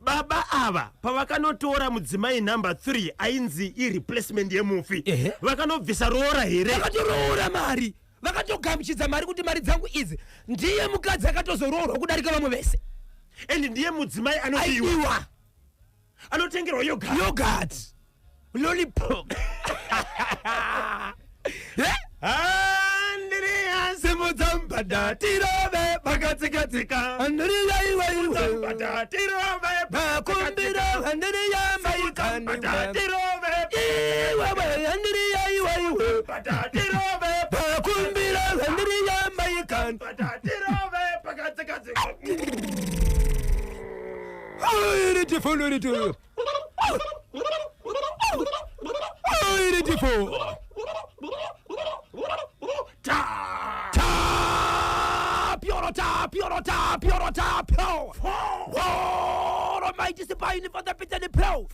baba ava pavakanotora mudzimai number 3 ainzi ireplacement yemufi, vakanobvisa roora here? Vakatoroora mari, vakatogamuchidza mari kuti mari dzangu idzi. Ndiye mukadzi akatozoroorwa kudarika vamwe vese. And ndiye mudzimai anodiwa. Aidiwa. Anotengerwa yoga. Yogurt, lollipop. Eh? Andiriya. Simudza mbada tirove pakatsikatsika. Andiriya iwe iwe. Mbada tirove. Makumbiro andiriya. Mbada. Maikani. Tirove. Iwewe andiriya iwe iwe. Mbada tirove. Makumbiro andiriya maikani. Mbada tirove pakatsikatsika. Iriti iriti iriti fo. Ta. Ta pioro ta pioro ta pioro ta pio. Woro mighty spine for the pit and the plow.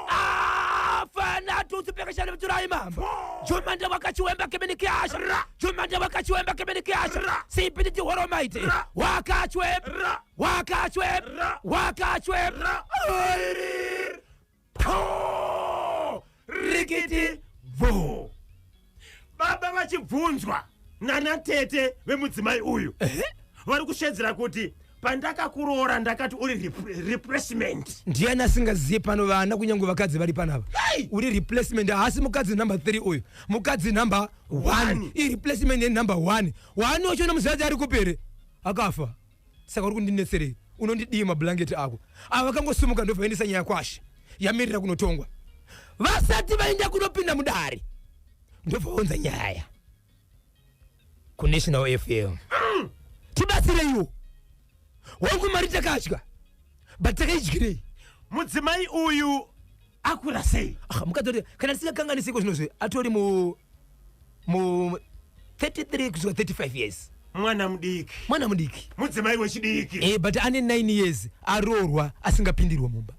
Afana tusipekeshana mturai mambo. Jumanda wakachiwemba kemeni kiasha. Jumanda wakachiwemba kemeni kiasha. Sipiti woro mighty. Wakachwemba. Wakachwemba. Wakachwemba. Po. Rikiti vo. Baba vachibvunzwa nanatete vemudzimai uyu, vari kushedzera kuti pandakakuroora ndakati uri replacement. Ndiani asingaziye pano vana, kunyange vakadzi vari panapa? Hey! Uri replacement. Haasi mukadzi number 3 uyu, mukadzi number 1. One. Ireplacement yenumber 1. 1 wacho nomuziva ari kupere akafa. Saka uri kundinetserei? Unondidii mablanketi ako? Ava vakangosimuka, ndobva vaendesa nyaya kwashe, yamirira kunotongwa. Vasati vaenda kunopinda mudare, ndobva vaunza nyaya kuNational FM. Tibatsireiwo wangu, mari takadya, but takaidyirei? Mudzimai uyu akura sei? Ah, mukadzi ati kana tisingakanganisiko zvinozvi atori mu 33 kusvika 35 years. Mwana mudiki. Mwana mudiki. Mudzimai wechidiki. But ane 9 years aroorwa asingapindirwa mumba.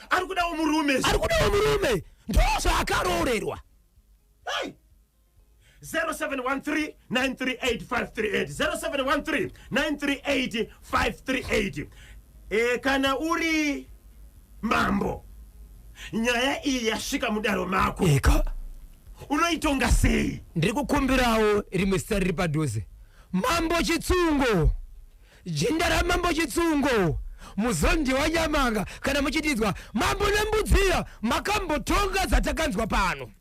Ari kudawo murume. Ari kudawo murume, ndozvaakaroorerwa. Hey! 0713 938 538, 0713 938 538. Kana uri mambo, nyaya iyi yasvika mudaro mako, eka unoitonga sei? Ndiri kukumbirawo rimwe zita riri padhuze, Mambo Chitsungo, jinda raMambo Chitsungo, muzondi wanyamanga. Kana muchitidzwa Mambo Nembudziya, makambotonga dzatakanzwa pano,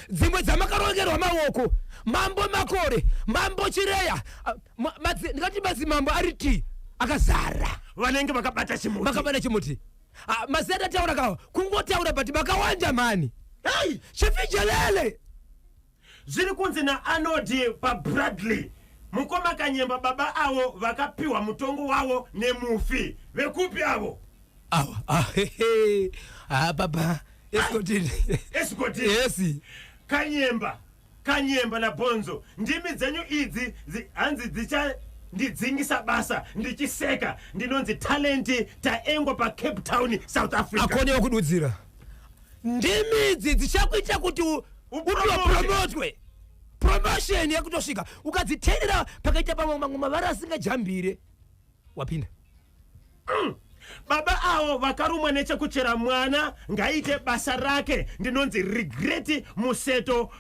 dzimwe dzamakarongerwa maoko. Mambo Makore, Mambo Chireya, ah, ndingati madzimambo ari ti akazara. Vanenge vakabata chimuti. Vakabata chimuti. Ah, mazita atataura kawa kungotaura, but makawanda mani. Hey! Chifijelele. Zviri kunzi naanodi paBradley, mukoma Kanyemba, baba avo vakapiwa mutongo wavo nemufi. Vekupi avo? Awa, ah, hehe. Ah, baba Escotini. Escotini. Yes. Kanyemba, Kanyemba naBhonzo, ndimi dzenyu idzi hanzi dzichandidzingisa basa ndichiseka. Ndinonzi Talenti Taengwa paCape Town, South Africa. Akonewa kududzira ndimi idzi dzichakuita kuti Upromote. upromotwe, promotion yekutosvika ukadziteerera pakaita pamwe mamwe mavara asingajambire wapinda. Baba avo vakarumwa nechekuchera mwana ngaite basa rake. Ndinonzi Regret Museto,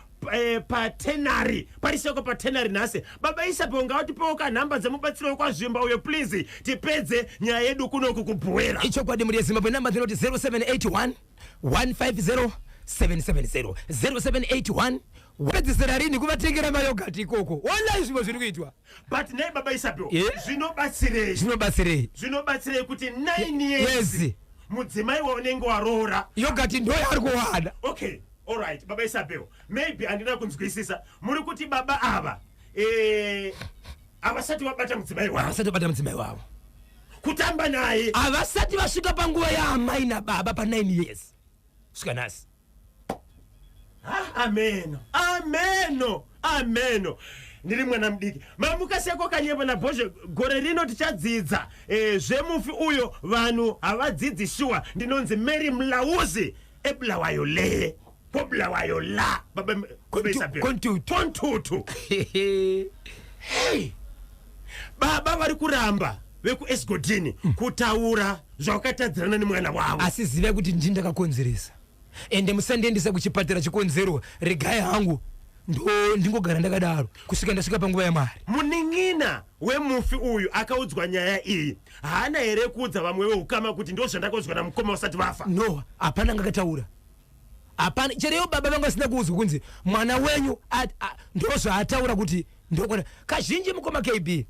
patenary pariseko patenary nhasi. Baba Isapo, ngavatipewo kanhamba dzemubatsiro wekwaZvimba uyo, please, tipedze nyaya yedu kunoku kubhuwera. Ichokwadi, muri yeZimbabwe, namba dzinoti 0781 150 770, 0781. Pedzisira rini kuvatengera mayogati ikoko? Onai zvimwe zviri kuitwa. But nei, baba Isapo, Yeah. zvinobatsirei? Zvinobatsirei? Zvinobatsirei kuti 9 years Yes. mudzimai waunenge waroora Yogati ndo yaari kuwana. Okay, alright, baba Isabel, maybe handina kunzwisisa. Muri kuti baba ava havasati vabata mudzimai wavo? Vasati vabata mudzimai wavo. Kutamba naye. Havasati vasvika panguva yaamai nababa pa9 years svika nhasi. Ah, ameno, ameno, ameno. Ndiri mwana mudiki. Mamuka seko kanyepo naBhozhe. Gore rino tichadzidza zvemufi uyo. Vanhu havadzidzi shuwa. Ndinonzi Mary Mlauzi eBulawayo le koBulawayo la baba baba Isabel. Kontutu. Kontutu. Hey, baba vari kuramba vekuEsgodini kutaura zvakatadzirana nemwana wavo. Asi zivai kuti ndini ndakakonzeresa, ende musandiendesa kuchipatara. Chikonzero regai hangu ndo ndingogara ndakadaro kusvika ndasvika panguva yaMwari. Munin'ina wemufi uyu akaudzwa nyaya iyi, haana here kuudza vamwe veukama kuti ndo zvandakaudzwa namukoma vasati vafa? No, hapana ngakataura, hapana. Chereyo baba vanga vasina kuudzwa kunzi mwana wenyu ndo zvaataura kuti ndokona. Kazhinji, mukoma KB,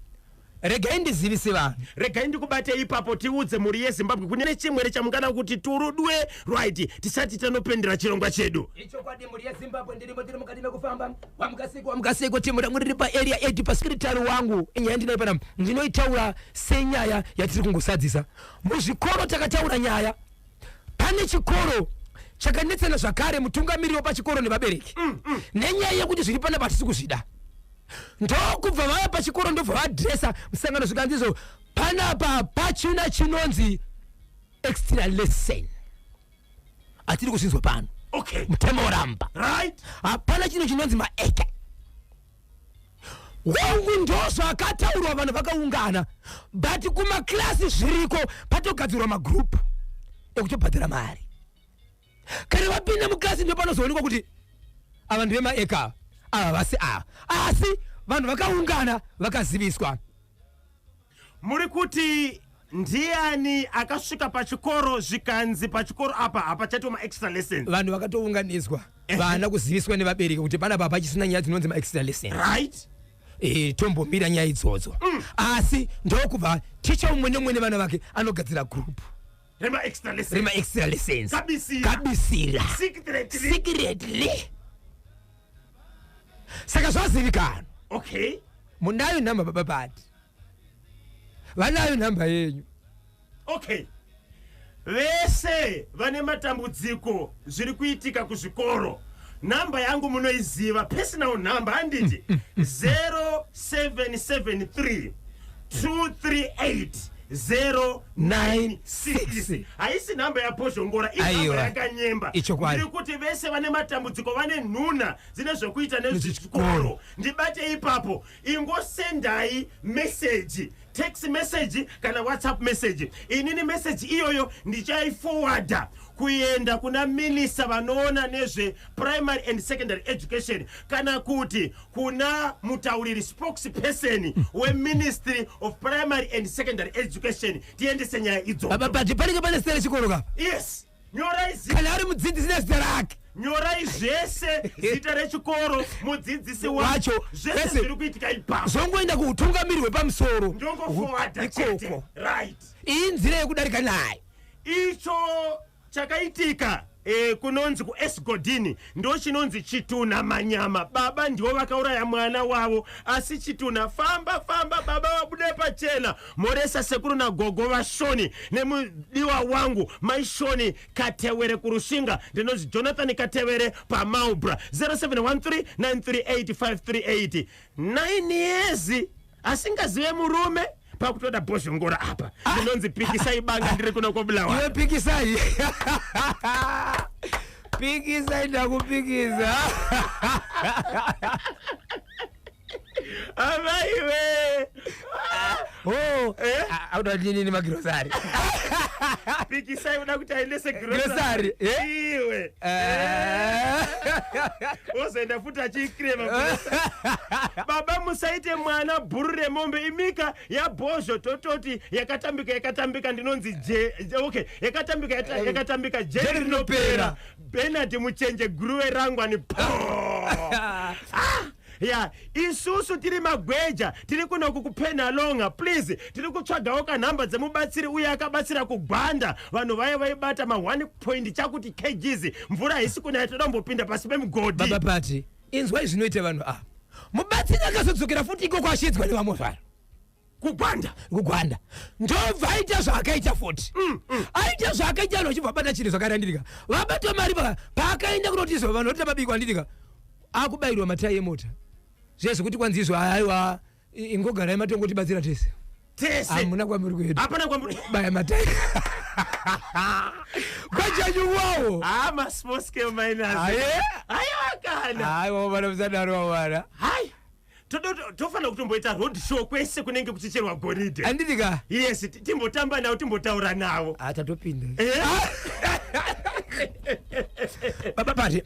regai ndizivise vanhu. Regai ndikubate ipapo. Tiudze mhuri yeZimbabwe kune chimwere chamungana kuti turudwe, right, tisati tanopendera chirongwa chedu. Ichokwadi, mhuri yeZimbabwe, ndirimo, tiri mukati mekufamba. Wamukaseko, wamukaseko. Timu rangu riri paarea 8 pasekretary wangu. Inyaya ndinayo pana, ndinoitaura senyaya yatiri kungosadzisa muzvikoro. Takataura nyaya, pane chikoro chakanetsana zvakare, mutungamiriri wepachikoro nevabereki, nenyaya yekuti zviri panapa hatisi kuzvida. Ndokubva vaya pachikoro, ndobva vadhiresa musangano, zvikanzizvo panapa pachina chinonzi extra lesson, hatiri kuzvinzwa pano. Mutemo woramba. Hapana chinhu chinonzi maeke wangu. Ndozvakataurwa, vanhu vakaungana, but kumaklasi zviriko, patogadzirwa magrupu ekutobhadhara mari. Kana vapinda muklasi, ndo panozoonekwa kuti ava ndevemaeka, ava vasi ava, asi vanhu vakaungana vakaziviswa. Muri kuti ndiani akasvika pachikoro zvikanzi pachikoro apa hapachaitwa maextra lessons? Vanhu vakatounganiswa, vana kuziviswa nevabereki kuti panapa hapachisina nyaya dzinonzi maextra lessons. Tombomira nyaya idzodzo, asi ndokubva ticha umwe nemumwe nevana vake anogadzira group remaextra lessons. Remaextra lessons. Kabisira. Kabisira. Secretly. Secretly. Saka zvazivikanwa. Munayo nhamba, baba Pati vanayo nhamba yenyu. Okay, vese vane matambudziko zviri kuitika kuzvikoro, nhamba yangu munoiziva, personal number, handiti? 0773 238 096. Haisi nhamba yaPozhongora, inhamba Aiwa. yakanyemba. Ichokwadi. Ndiri kuti vese vane matambudziko, vane nhuna dzine zvokuita nezvezvikoro, ndibate ipapo. Ingosendai meseji, text message kana WhatsApp message. Inini message iyoyo ndichaiforwarda kuenda kuna minista vanoona nezve primary and secondary education, kana kuti kuna mutauriri, spokesperson weMinistry of Primary and Secondary Education. Tiendese nyaya idzodzo. Baba Pati, panenge pane zita rechikoro kapa? Yes, nyorai Kana ari mudzidzisi nezita rake. Nyorai zvese, zita rechikoro, mudzidzisi wacho, wacho, zvese zvese. Zviri kuitika ipapo. Zvongoenda kuutungamiri hwepamusoro. Ndongoforwarda chete. Ikoko. Iyi nzira yekudarika nayo. Icho chakaitika kunonzi kuEsgodini ndo chinonzi chitunha manyama. Baba ndivo vakauraya mwana wavo, asi chitunha famba famba, baba vabude pachena. Moresa sekuru nagogo vaShoni nemudiwa wangu Maishoni Katewere kuRushinga. Ndinonzi Jonathan Katewere paMaubra, 0713 938 538. 9 years asingazive murume, pakutoda Bhozhongora apa. Ndinonzi Pikisai Banga, ndiri kuno koBulawayo. Iwe Pikisai, Pikisai, ndakupikisa. Amaiwe! Oh. Eh? Auda kuti nini magirosari? Pikisai uda kuti aendese Grocery, eh? Iwe ozoenda futi achiikrema. Baba, musaite mwana bhuru remombe imika yaBhozho. Tototi yakatambika, yakatambika. Ndinonzi je, okay, yakatambika, yakatambika jeri Jeri rinopera. rinopera. Benard Muchenje, guruve rangwani po. Ah! Ya, isusu tiri magweja, tiri kunoku kuPenhalonga. Please, tiri kutsvagawo kanhamba dzemubatsiri uye akabatsira kugwanda vanhu vaya vaibata ma1 point chakuti kgs. Mvura haisi kunaya, toda kumbopinda pasi pemugodhi. Baba Pati, inzwai zvinoita vanhu ava. Mubatsiri akazodzokera futi ikoko, achiedzwa nevamwe vanhu. Kugwanda. Kugwanda. Ndobva aita zvaakaita futi. Aita zvaakaita, vanhu vachibva vabata chinhu zvakarandirika, vabata mari. Paakaenda kunotizwa vanhu voti mabiko, anditika, akubayirwa matai emota zviye zvekuti kwanzi izvo, aiwa, ingogarai matongotibatsira tese. Tese. Hamuna kwamuri kuenda. Hapana kwamuri. Baya matai kwachanyuwawo. Ah, masmall scale miners. Aye. Aiwa kana. Aiwa, vana, musadaro wavana. Hai, tofanira kutomboita road show kwese kunenge kuchicherwa goridhe. Anditika. Yes, timbotamba navo, timbotaura navo. Tatopinda. Eh? Baba Pati,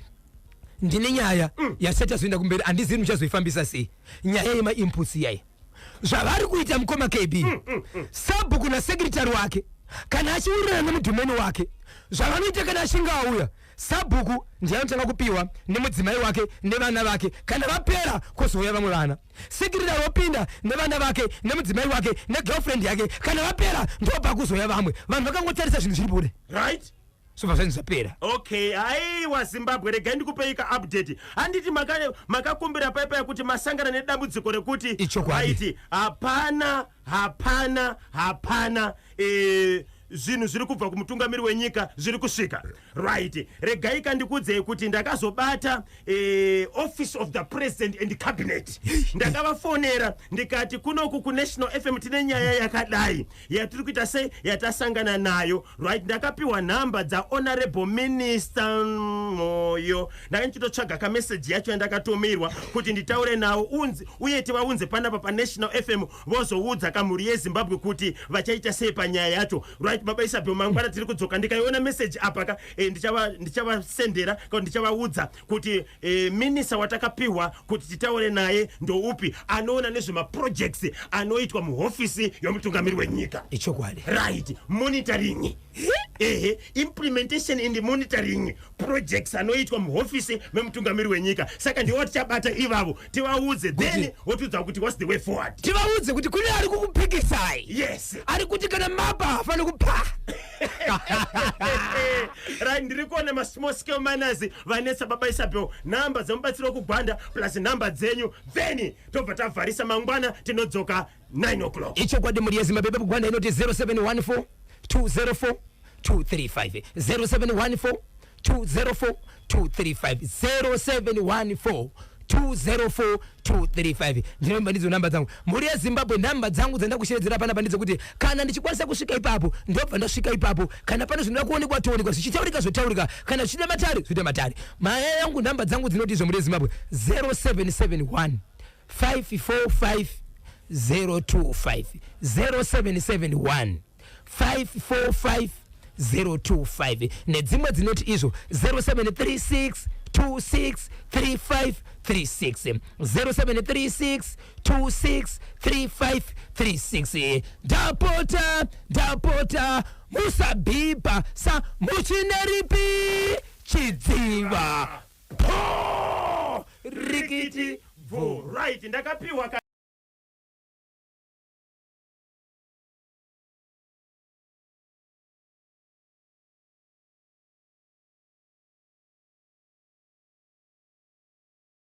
ndine nyaya yasati yazoenda kumberi, handizivi muchazoifambisa sei, nyaya yemainputs iyai zvavari kuita mukoma KB. Sabhuku nasekretary wake, kana achiwirirana nemudhumeni wake, zvavanoita, kana achinge auya, sabhuku ndiye anotanga kupiwa nemudzimai wake nevana vake. Kana vapera, kwozouya vamwe vana. Sekretary wopinda nevana vake nemudzimai wake negirlfriend yake. Kana vapera, ndobva kuzouya vamwe vanhu. Vakangotarisa zvinhu zviri bude, zvobva zvanzi zvapera. Okay, aiwa, Zimbabwe, regai ndikupei kaupdate. Handiti makakumbira paipa kuti masangana nedambudziko rekuti Ichokwadi. Right, hapana, hapana, hapana zvinhu zviri kubva kumutungamiri wenyika zviri kusvika. Right, regai kandikudzei kuti ndakazobata Office of the President and Cabinet. Ndakavafonera ndikati kunoku kuNational FM tine nyaya yakadai yatiri kuita sei, yatasangana nayo. Right, ndakapiwa nhamba dzaHonorable Minister Moyo. Ndanga ndichitotsvaga kameseji yacho yandakatumirwa kuti nditaure nawo unzi uye tivaunze panapa paNational FM, vozoudza kamhuri yeZimbabwe kuti vachaita sei panyaya yacho. Right, baba Isabel, mangwana tiri kudzoka. Ndikaiona meseji apa ka ndichavasendera kana ndichavaudza kuti minista watakapiwa kuti titaure naye ndoupi, anoona nezvemaprojects anoitwa muhofisi yomutungamiri wenyika. Ichokwadi. Right, monitoring, ehe, implementation and monitoring projects anoitwa muhofisi memutungamiri wenyika. Saka ndiwo tichabata ivavo, tivaudze, then wotiudza kuti what's the way forward. Tivaudze kuti kune ari kukupikisai, ari kuti kana mapa hafaniri kupa. Right, ndiri kuona masmall scale miners vanetsa. Baba Isabel, nhamba dzemubatsiri wekugwanda plus nhamba dzenyu, then tobva tavharisa. Mangwana tinodzoka 9 o'clock. Ichokwadi. Mhuri yeZimbabwe, Gwanda inoti 0714 204 235, 0714 204 235, 0714 204 235. Ndinomba ndidzo namba dzangu, mhuri yeZimbabwe. Nhamba dzangu dzandakushevedzera panapa ndedzekuti kana ndichikwanisa kusvika ipapo, ndobva ndasvika ipapo. Kana pane zvinoda kuonekwa, toonekwa, zvichitaurika zvotaurika, kana zvichida matare zvoita matare. Maya yangu, nhamba dzangu dzinoti izvo, mhuri yeZimbabwe: 0771 545 025, 0771 545 025, nedzimwe dzinoti izvo 0736 26 35 36, 0736 26 35 36. Ndapota, ndapota, musabhipa sa muchineripi chidziva po rikiti. Bvu. Right, ndakapiwa.